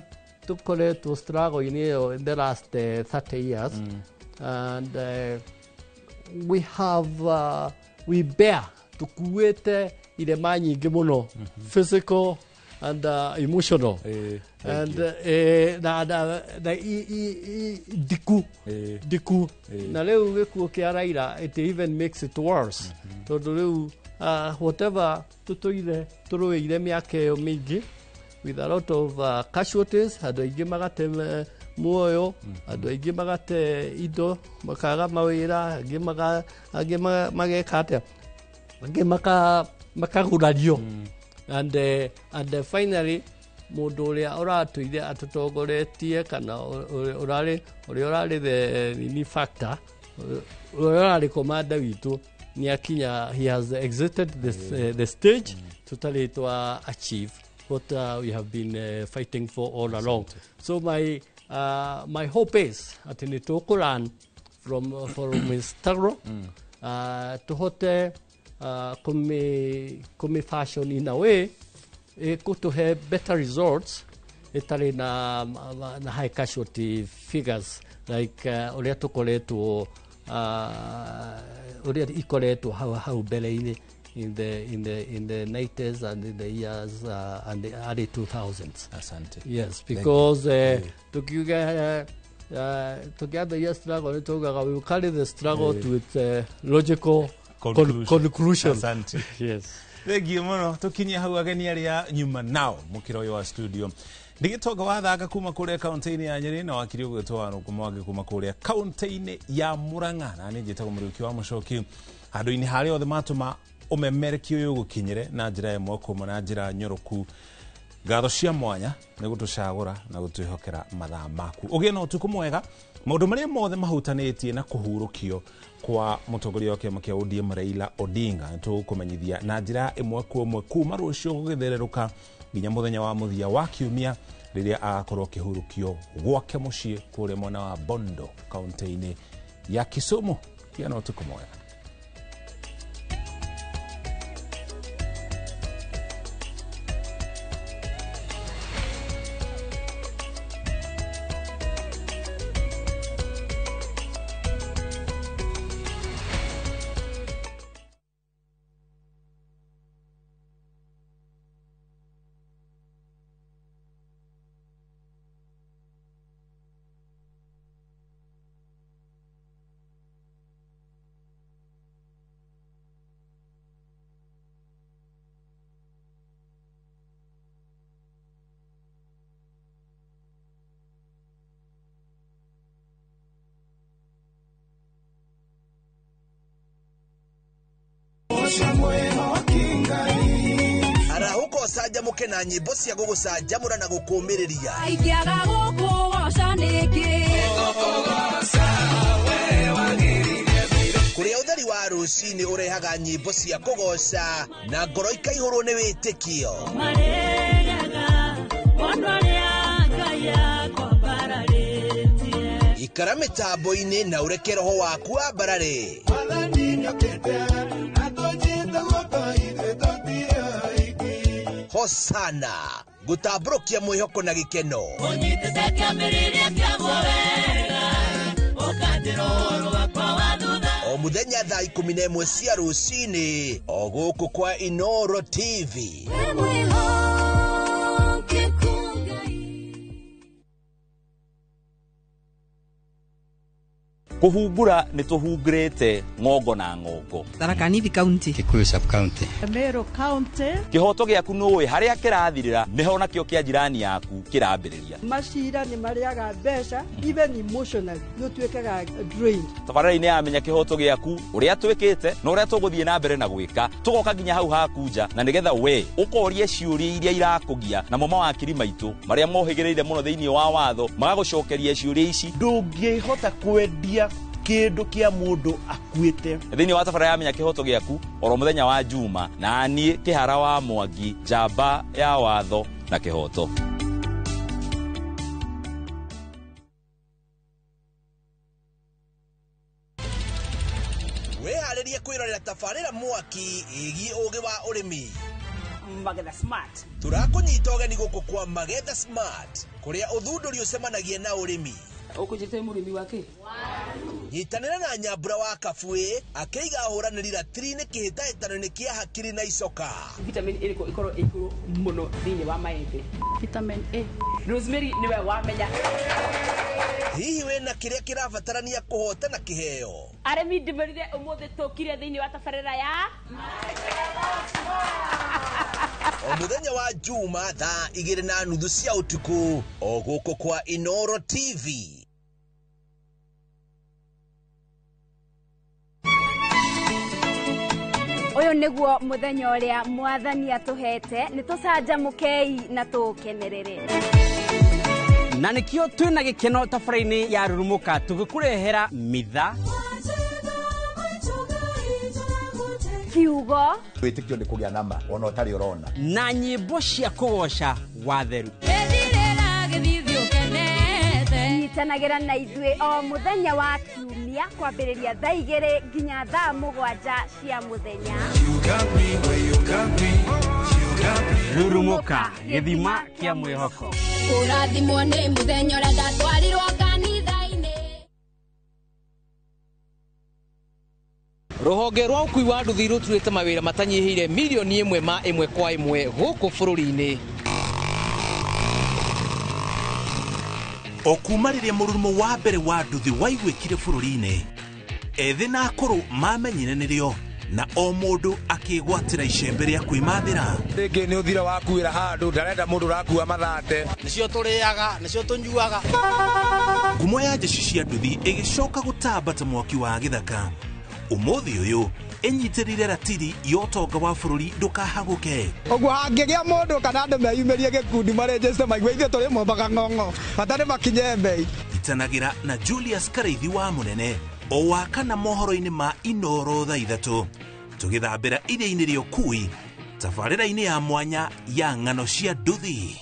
tũkoretwo struggle-inĩ ĩyo in the last 30 years, and we have we bear, tukuĩte irema nyingĩ mũno, physical and emotional, and na ndiku ndiku. Na rĩu gĩkuũ kĩa Raila, it even makes it worse, tondũ rĩu whatever tũtũire tũrũĩire mĩaka ĩyo mĩingĩ with a lot of casualties, andũ aingĩ magate muoyo, andũ aingĩ magate indo, makaga mawĩra, angĩ mageka atĩa, angĩ makagurario, and finally mũndũ ũrĩa ũratũire atũtongoretie kana ũrarĩ ũrĩa ũrarĩ the nini factor, ũrĩa ũrarĩ commander witũ, nĩ akinya, he has exited the stage tũtarĩ twa achieve what we have been fighting for all along. So my hope is atĩ nĩ tũkũ from his struggle, tũhote kũmĩ fashion in a way ĩkũtũhe better results, ĩtarĩ na high casualty figures like ũrĩa tũkoretwo ũrĩa ikoretwo hau mbere-inĩ in the 90s and in the years and the early 2000s. Asante. Yes, Thank you. because tukiuga tukiambĩrĩria struggle nĩ tugaga we will carry the struggle to its logical Conclusion. Conclusion. Asante. Yes. Thengiũ mũno. Tũkinyie hau ageni arĩa nyuma nao mũkĩra ũyũ wa studio nĩ Gĩtonga wa Thanga kuma kũrĩa kaũntĩ-inĩ ya Nyĩrĩ, na wakiri ũgwĩtwo wa Rũngũ Mwangi kuma kũrĩa kaũntĩ-inĩ ya Mũrang'a, na niĩ njĩtagwo Mũriũki wa Mũcoki. Handũ-inĩ harĩa othe matũma ũmemereki ũyũ ũgũkinyĩre na njĩra ĩmwe kuma na njĩra nyoroku. Ngatho cia mwanya nĩ gũtũcagũra na gũtwĩhokera mathaa maku. Ũgĩe na ũtukũ mwega. Maũndũ marĩa mothe mahutanĩtie na kũhurũkio kwa mũtongoria wa kĩama kĩa ODM Raila Odinga nĩtũgũkũmenyithia na njĩra ĩmwe kwa ĩmwe kuma rũciũ gũgĩthererũka nginya mũthenya wa mũthia wa kiumia rĩrĩa agakorwo akĩhurũkio gwake mũciĩ kũrĩa mwena wa Bondo kaunti-inĩ ya Kisumu. Gĩa na ũtukũ mwega. Arahũka ũcanjamũke na nyĩmbo cia gũgũcanjamũra na gũkũũmĩrĩria. Ingĩaga gũkũgoca nĩkĩ? Kũrĩa ũtheri wa rũcinĩ ũrehaga nyĩmbo cia kũgoca na ngoro ikaihũrwo nĩ wĩtĩkio. Ikara mĩtambo-inĩ na ũreke roho waku wambarare. Hosana gũtambũrũkia mwĩhoko na gĩkeno. O mũthenya thaa 11 cia rũcinĩ o gũkũ kwa Inoro TV. Kuhungura nĩ tũhungurĩte ng'ongo na ng'ongo. Tharaka Nithi County, Kikuyu sub county, Meru County. Kĩhoto gĩaku nũĩ harĩa kĩrathirĩra nĩho nakĩo kĩa jirani yaku kĩrambĩrĩria. Macira nĩ marĩaga mbeca even emotionally nĩ ũtuĩkaga drained. Tabarĩra-inĩ ya Menya Kĩhoto Gĩaku ũrĩa twĩkĩte na ũrĩa tũgũthiĩ na mbere na gwĩka tũgoka nginya hau haku nja na nĩgetha we ũkorie ciũria iria irakũgia namo mawakiri maitũ marĩa mohĩgĩrĩire mũno thĩinĩ wa watho magagũcokeria ciũria ici. Ndũngĩhota kwendia kĩndũ kĩa mũndũ akuĩte. Thĩinĩ wa tabarĩra ya Menya Kĩhoto Gĩaku oro mũthenya wa Juma na niĩ Kĩhara wa Mwangi, njamba ya watho na kĩhoto. Wĩharĩrie kwĩrorera tabarĩra mwaki ĩgiĩ ũgĩ wa ũrĩmi. Magetha Smart. Tũrakũnyita ũgeni gũkũ kwa Magetha Smart kũrĩa ũthundũri ũcemanagia na ũrĩmi. Ũkũnjĩte mũrĩmi wake? Nyitanĩra na Nyambura wa Kabuĩ akĩiga ahũranĩri ratiri-inĩ kĩhĩtahĩtano-inĩ kĩa hakiri na icoka. Vitamin ĩrĩkũ ĩkorwo ĩ igũrũ mũno thĩinĩ wa maembe? Vitamin A. Rosemary nĩwe wamenya. Hihi wĩna kĩrĩa kĩrabatarania kũhotana kĩheo? Arĩmi ndĩmerire ũmũthĩ tũkire thĩinĩ wa tabarĩra ya O mũthenya wa Juma thaa 2:30 cia ũtukũ o gũkũ kwa Inoro TV. Ũyũ nĩguo mũthenya ũrĩa mwathani atũhete, nĩ tũcanjamũkei na tũũkenerere. Na nĩkĩo twĩna gĩkeno tabarĩra-inĩ ya Rurumũka tũgĩkũrehera mitha, kiugo, wĩtĩkio nĩ kũgĩa nama ona ũtarĩ ũrona, na nyĩmbo cia kũgoca watheru. Nyitanagĩra na ithuĩ o mũthenya wa kiumia kwambĩrĩria thaa 2 nginya thaa 7 cia mũthenya. Rurumũka, gĩthima kĩa mwĩhoko. Kũrathimwo nĩ mũthenya ũrĩa ndatwarirwo kanitha-inĩ. Rũhonge rwa ũkui wa nduthi rũturĩte mawĩra matanyihĩire mirioni 1 ma 1 kwa 1 gũkũ bũrũri-inĩ. O kuma rĩrĩa mũrurumo wa mbere wa nduthi waiguĩkire bũrũri-inĩ, ethĩ na akũrũ mamenyire nĩrĩo na o mũndũ akĩgwatĩra icembe rĩa kwĩmathĩra. Rĩngĩ nĩ ũthira wakuĩra handũ ndarenda mũndũ ũrakua mathate. Nĩcio tũrĩaga, nĩcio tũnyuaga. Ngumo ya njeci cia nduthi ĩgĩcoka gũtamba ta mwaki wa gĩthaka. Ũmũthĩ ũyũ Ĩnyitĩrĩire ratiri ya ũtonga wa bũrũri ndũkahagũke. Ũguo hangĩgĩa mũndũ kana andũ meyumĩrie gĩkundi marenjeste maigue ithuĩ tũrĩ mombaga ng'ong'o bata nĩ makinye mbei. Itanagĩra na Julius Karaithi wa Mũnene o wa kana mohoro-inĩ ma Inoro thaa 3 tũgĩthambĩra iria-inĩ rĩa ũkui tabarĩra-inĩ ya mwanya ya ng'ano cia nduthi.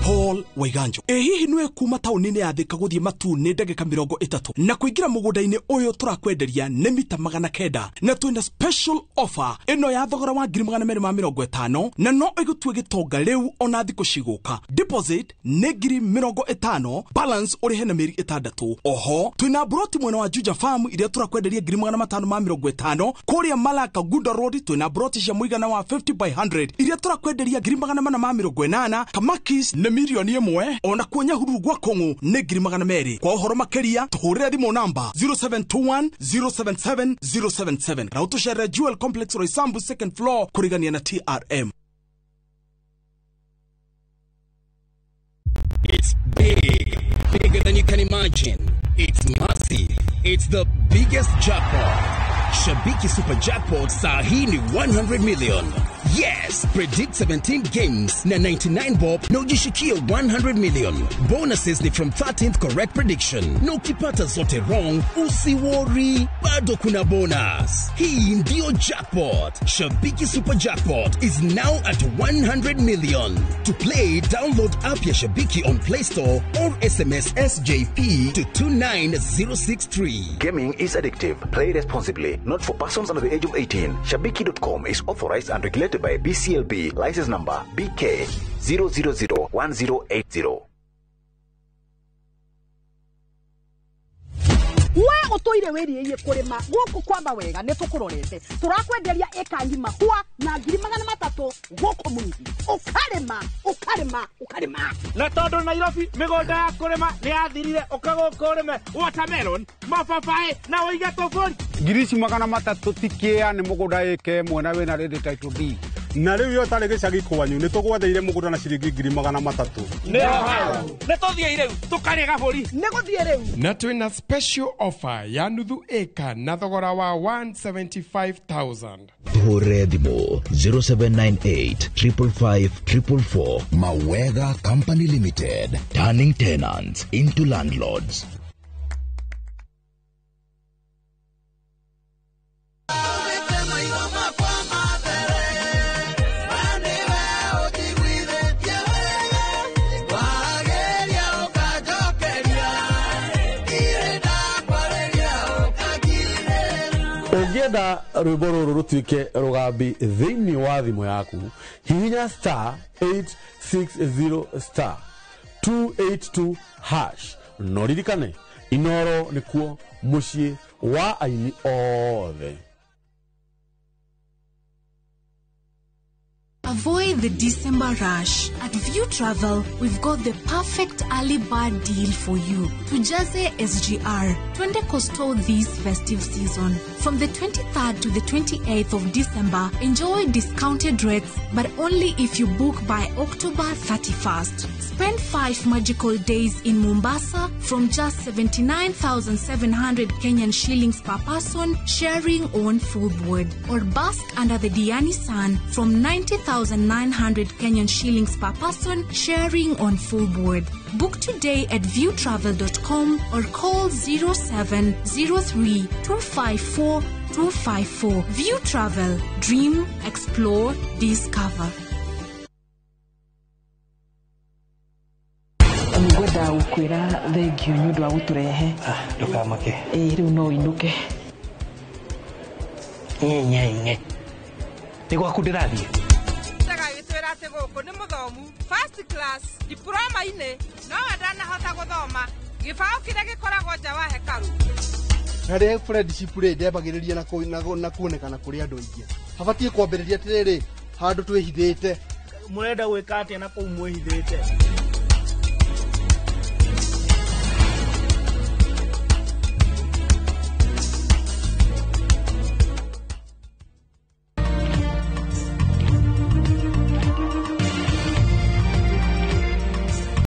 Paul Waiganjo. Ĩ hihi nĩwe kuma taũni-inĩ ya Thika gũthiĩ Matuu nĩ ndagĩka 30 na kũingĩra mũgũnda-inĩ ũyũ tũrakwenderia nĩ mita 900 na twĩna special offer ĩno ya thogora wa 250,000 na no ĩgũtue gĩtonga rĩu ona thikũ cigũka. Deposit nĩ 50,000, balance ũrĩhe na mĩeri 6. Oho twĩna broti mwena wa Juja Farm iria tũrakwenderia 550,000. Kũrĩa Malaka Gunda Road twĩna broti cia mũigana wa 50 by 100 iria tũrakwenderia 480,000. Kamakis nĩ 1,000,000, ona kuo Nyahururu gwa Kũng'ũ nĩ 200,000. Kwa ũhoro makĩria tũhũrĩre thimũ namba 0721 077 077 na ũtũcerere Jewel Complex Roysambu second floor kũrigania na TRM. It's big, bigger than you can imagine. It's massive. It's the biggest jackpot. Shabiki Super Jackpot saa hii ni 100 million. Yes, predict 17 games na 99 bob na ujishikie 100 million. Bonuses ni from 13th correct prediction. Na ukipata zote wrong, usiworry, bado kuna bonus. Hii ndio jackpot. Shabiki Super Jackpot is now at 100 million. To play, download app ya Shabiki on Play Store or SMS SJP to 29063. Gaming is addictive. Play responsibly. Not for persons under the age of 18. Shabiki.com is authorized and regulated by BCLB. License number BK 0001080. We utoire wiriie kurima guku kwamba wega ni tukurorete turakwenderia eka ngima kwa na 300,000 guku mungi ukarima ukarima ukarima na tondu Nairobi migunda ya kurima ni yathirire uka guku urime watermelon mababaĩ na uige tuburi 300,000 tikia ni mugunda eke mwena wina ready title deed na riu yo tari gicagi kwanyu ni tugwatheire mugunda na ciringi 300,000 ni tuthie riu tukarie gaburi ni guthie riu na twina special offer ya nuthu eka na thogora wa 175,000. Tuhũrĩre thimũ 0798 555 444. Mawega Company Limited, turning tenants into landlords. Ũngĩenda rwĩmbo rũrũ rũtuĩke rũgambi thĩinĩ wa thimũ yaku, hihinya star 860 star 282 hash. No ririkane Inoro nĩkuo mũciĩ wa aini othe. Avoid the December rush. At View Travel, we've got the perfect early bird deal for you. Tujaze SGR, twende Coastal this festive season. From the 23rd to the 28th of December, enjoy discounted rates, but only if you book by October 31st. Spend 5 magical days in Mombasa from just 79,700 Kenyan shillings per person, sharing on full board. Or bask under the Diani sun from 90,900 Kenyan shillings per person, sharing on full board. Book today at viewtravel.com or call 0703 254 254. View Travel. Dream, explore, discover. Ngwenda gukwira thengio ni undu wa guturehe. Ndukamake. Ĩ rĩu no inũke. Nye. Nĩ gwaku ndĩrathiĩ. Gagĩtwĩra atĩ gũkũ nĩ mũthomu first class diploma-inĩ nowe ndanahota gũthoma gĩbaũ kĩrĩa gĩkoragwo nja wa hekaru. Harĩ friendship rĩ, ndembagĩrĩria na kuonekana kũrĩ andũ aingĩ. Habatiĩ kwambĩrĩria atĩrĩrĩ, handũ twĩhithĩte. Mũrenda gwĩka atĩa na kũu mwĩhithĩte?